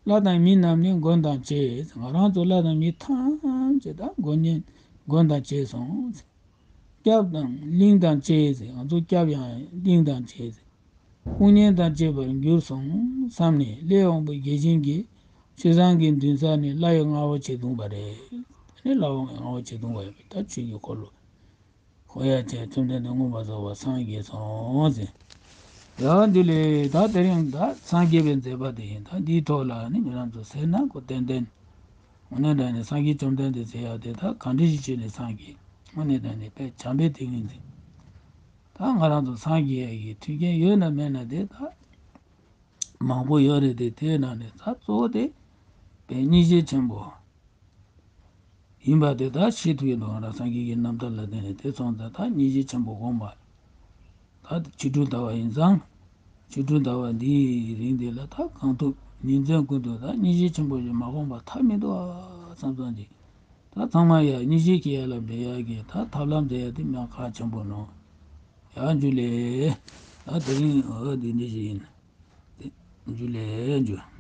ལྷ་དང་མི་རྣམས་ནི་མགོན་དང་བཅས། ང་རང་ཚོ་ལྷ་དང་མི་ཐམས་ཅད་ད་མགོན་ནི་མགོན་དང་བཅས་སོང་། སྐྱབས་དང་གླིང་དང་བཅས་ཟེར། ང་ཚོ་སྐྱབས་ཡང་གླིང་དང་བཅས་ཟེར། དཔུང་གཉེན་དང་བཅས་པར་གྱུར་སོང་བསམ་ནས་སླེ་དབང་པོ་བརྒྱ་བྱིན་གྱིས་ཆོས་བཟང་གི་མདུན་སར་ནས་ལྷ་ཡི་རྔ་བོ་ཆེ་བརྡུངས་པ་རེད། ནི་ལྷ་དབང་པོའི་རྔ་བོ་ཆེ་བརྡུངས་པ་ཡོད་པས་ད་ཆོས་ཀྱི་འཁོར་ལོ་ཧོ་ཡ་ཆེ་བཅོམ་ལྡན་འདས་མངོན་པར་རྫོགས་པར་སངས་རྒྱས་སོང་ཟེར། ཡང་འདི་ལས་ད་དེ་རིང་ད་སངས་རྒྱས་པའི་མཛད་པ་དེ་ཡིན། ད་འདིའི་ཐོག་ལ་ནི་ང་རང་ཚོ་ཟེར་ན་ཁོ་ཏན་ཏན། དངོས་གནས་དྲང་གནས་སངས་རྒྱས་བཅོམ་ལྡན་འདས་ཟེར་ཡག་དེ་ད་གང་འདྲ་ཞིག་བྱས་ནས་སངས་རྒྱས། དངོས་གནས་དྲང་གནས་དཔེ་བྱམས་པའི་ཏིང་ངེ་འཛིན། ད་ང་རང་ཚོ་སངས་རྒྱས་ཡག་གི་མཐུན་རྐྱེན་ཡོད་ན་མེད་ན་དེ་ད་མང་པོ་ཡོད་རེད་དེ། དེའི་ནང་ནས་ད་གཙོ་བོ་དེ་དཔེ་སྙིང་རྗེ་ཆེན་པོ། ཡིན་པ་དེ་དག་ཤེས་ཐུབ་ཀྱི་འདུག་ང་རང་སངས་རྒྱས་ཀྱི་རྣམ་ཐར་ལ་བརྟེན་ནས་དེ་སོང་ཙང་ད་སྙིང་རྗེ་ཆེན་པོ་སྒོམ་པ། ད་ཆོ་འཕྲུལ་ཟླ་བ་ཡིན་ཙང་། ཆོ་འཕྲུལ་ཟླ་བ་འདིའི་རིང་འདི་ལ་ད་གང་ཐུབ་ཉིན་མཚན་ཀུན་ཏུ་ད་སྙིང་རྗེ་ཆེན་པོ་ཞིག་མ་སྒོམ་པ་ཐབས་མི་འདུག་ཨ་བསམ་བསམ་གྱིས། ད་ཚང་མ་ཡ་སྙིང་རྗེ་སྐྱེ་ཡ་ལ་འབད་ཡ་གི་ད་ཐབས་ལམ་མཛད་ཡ་དེ་མ་ཁག་ཆེན་པོ་ནོ། ཡ་འཇུ་ལེ། ད་དེ་རིང་འོ་འདི་འདྲ་ཞིག་ཡིན། འཇུ་ལེ་འཇུ།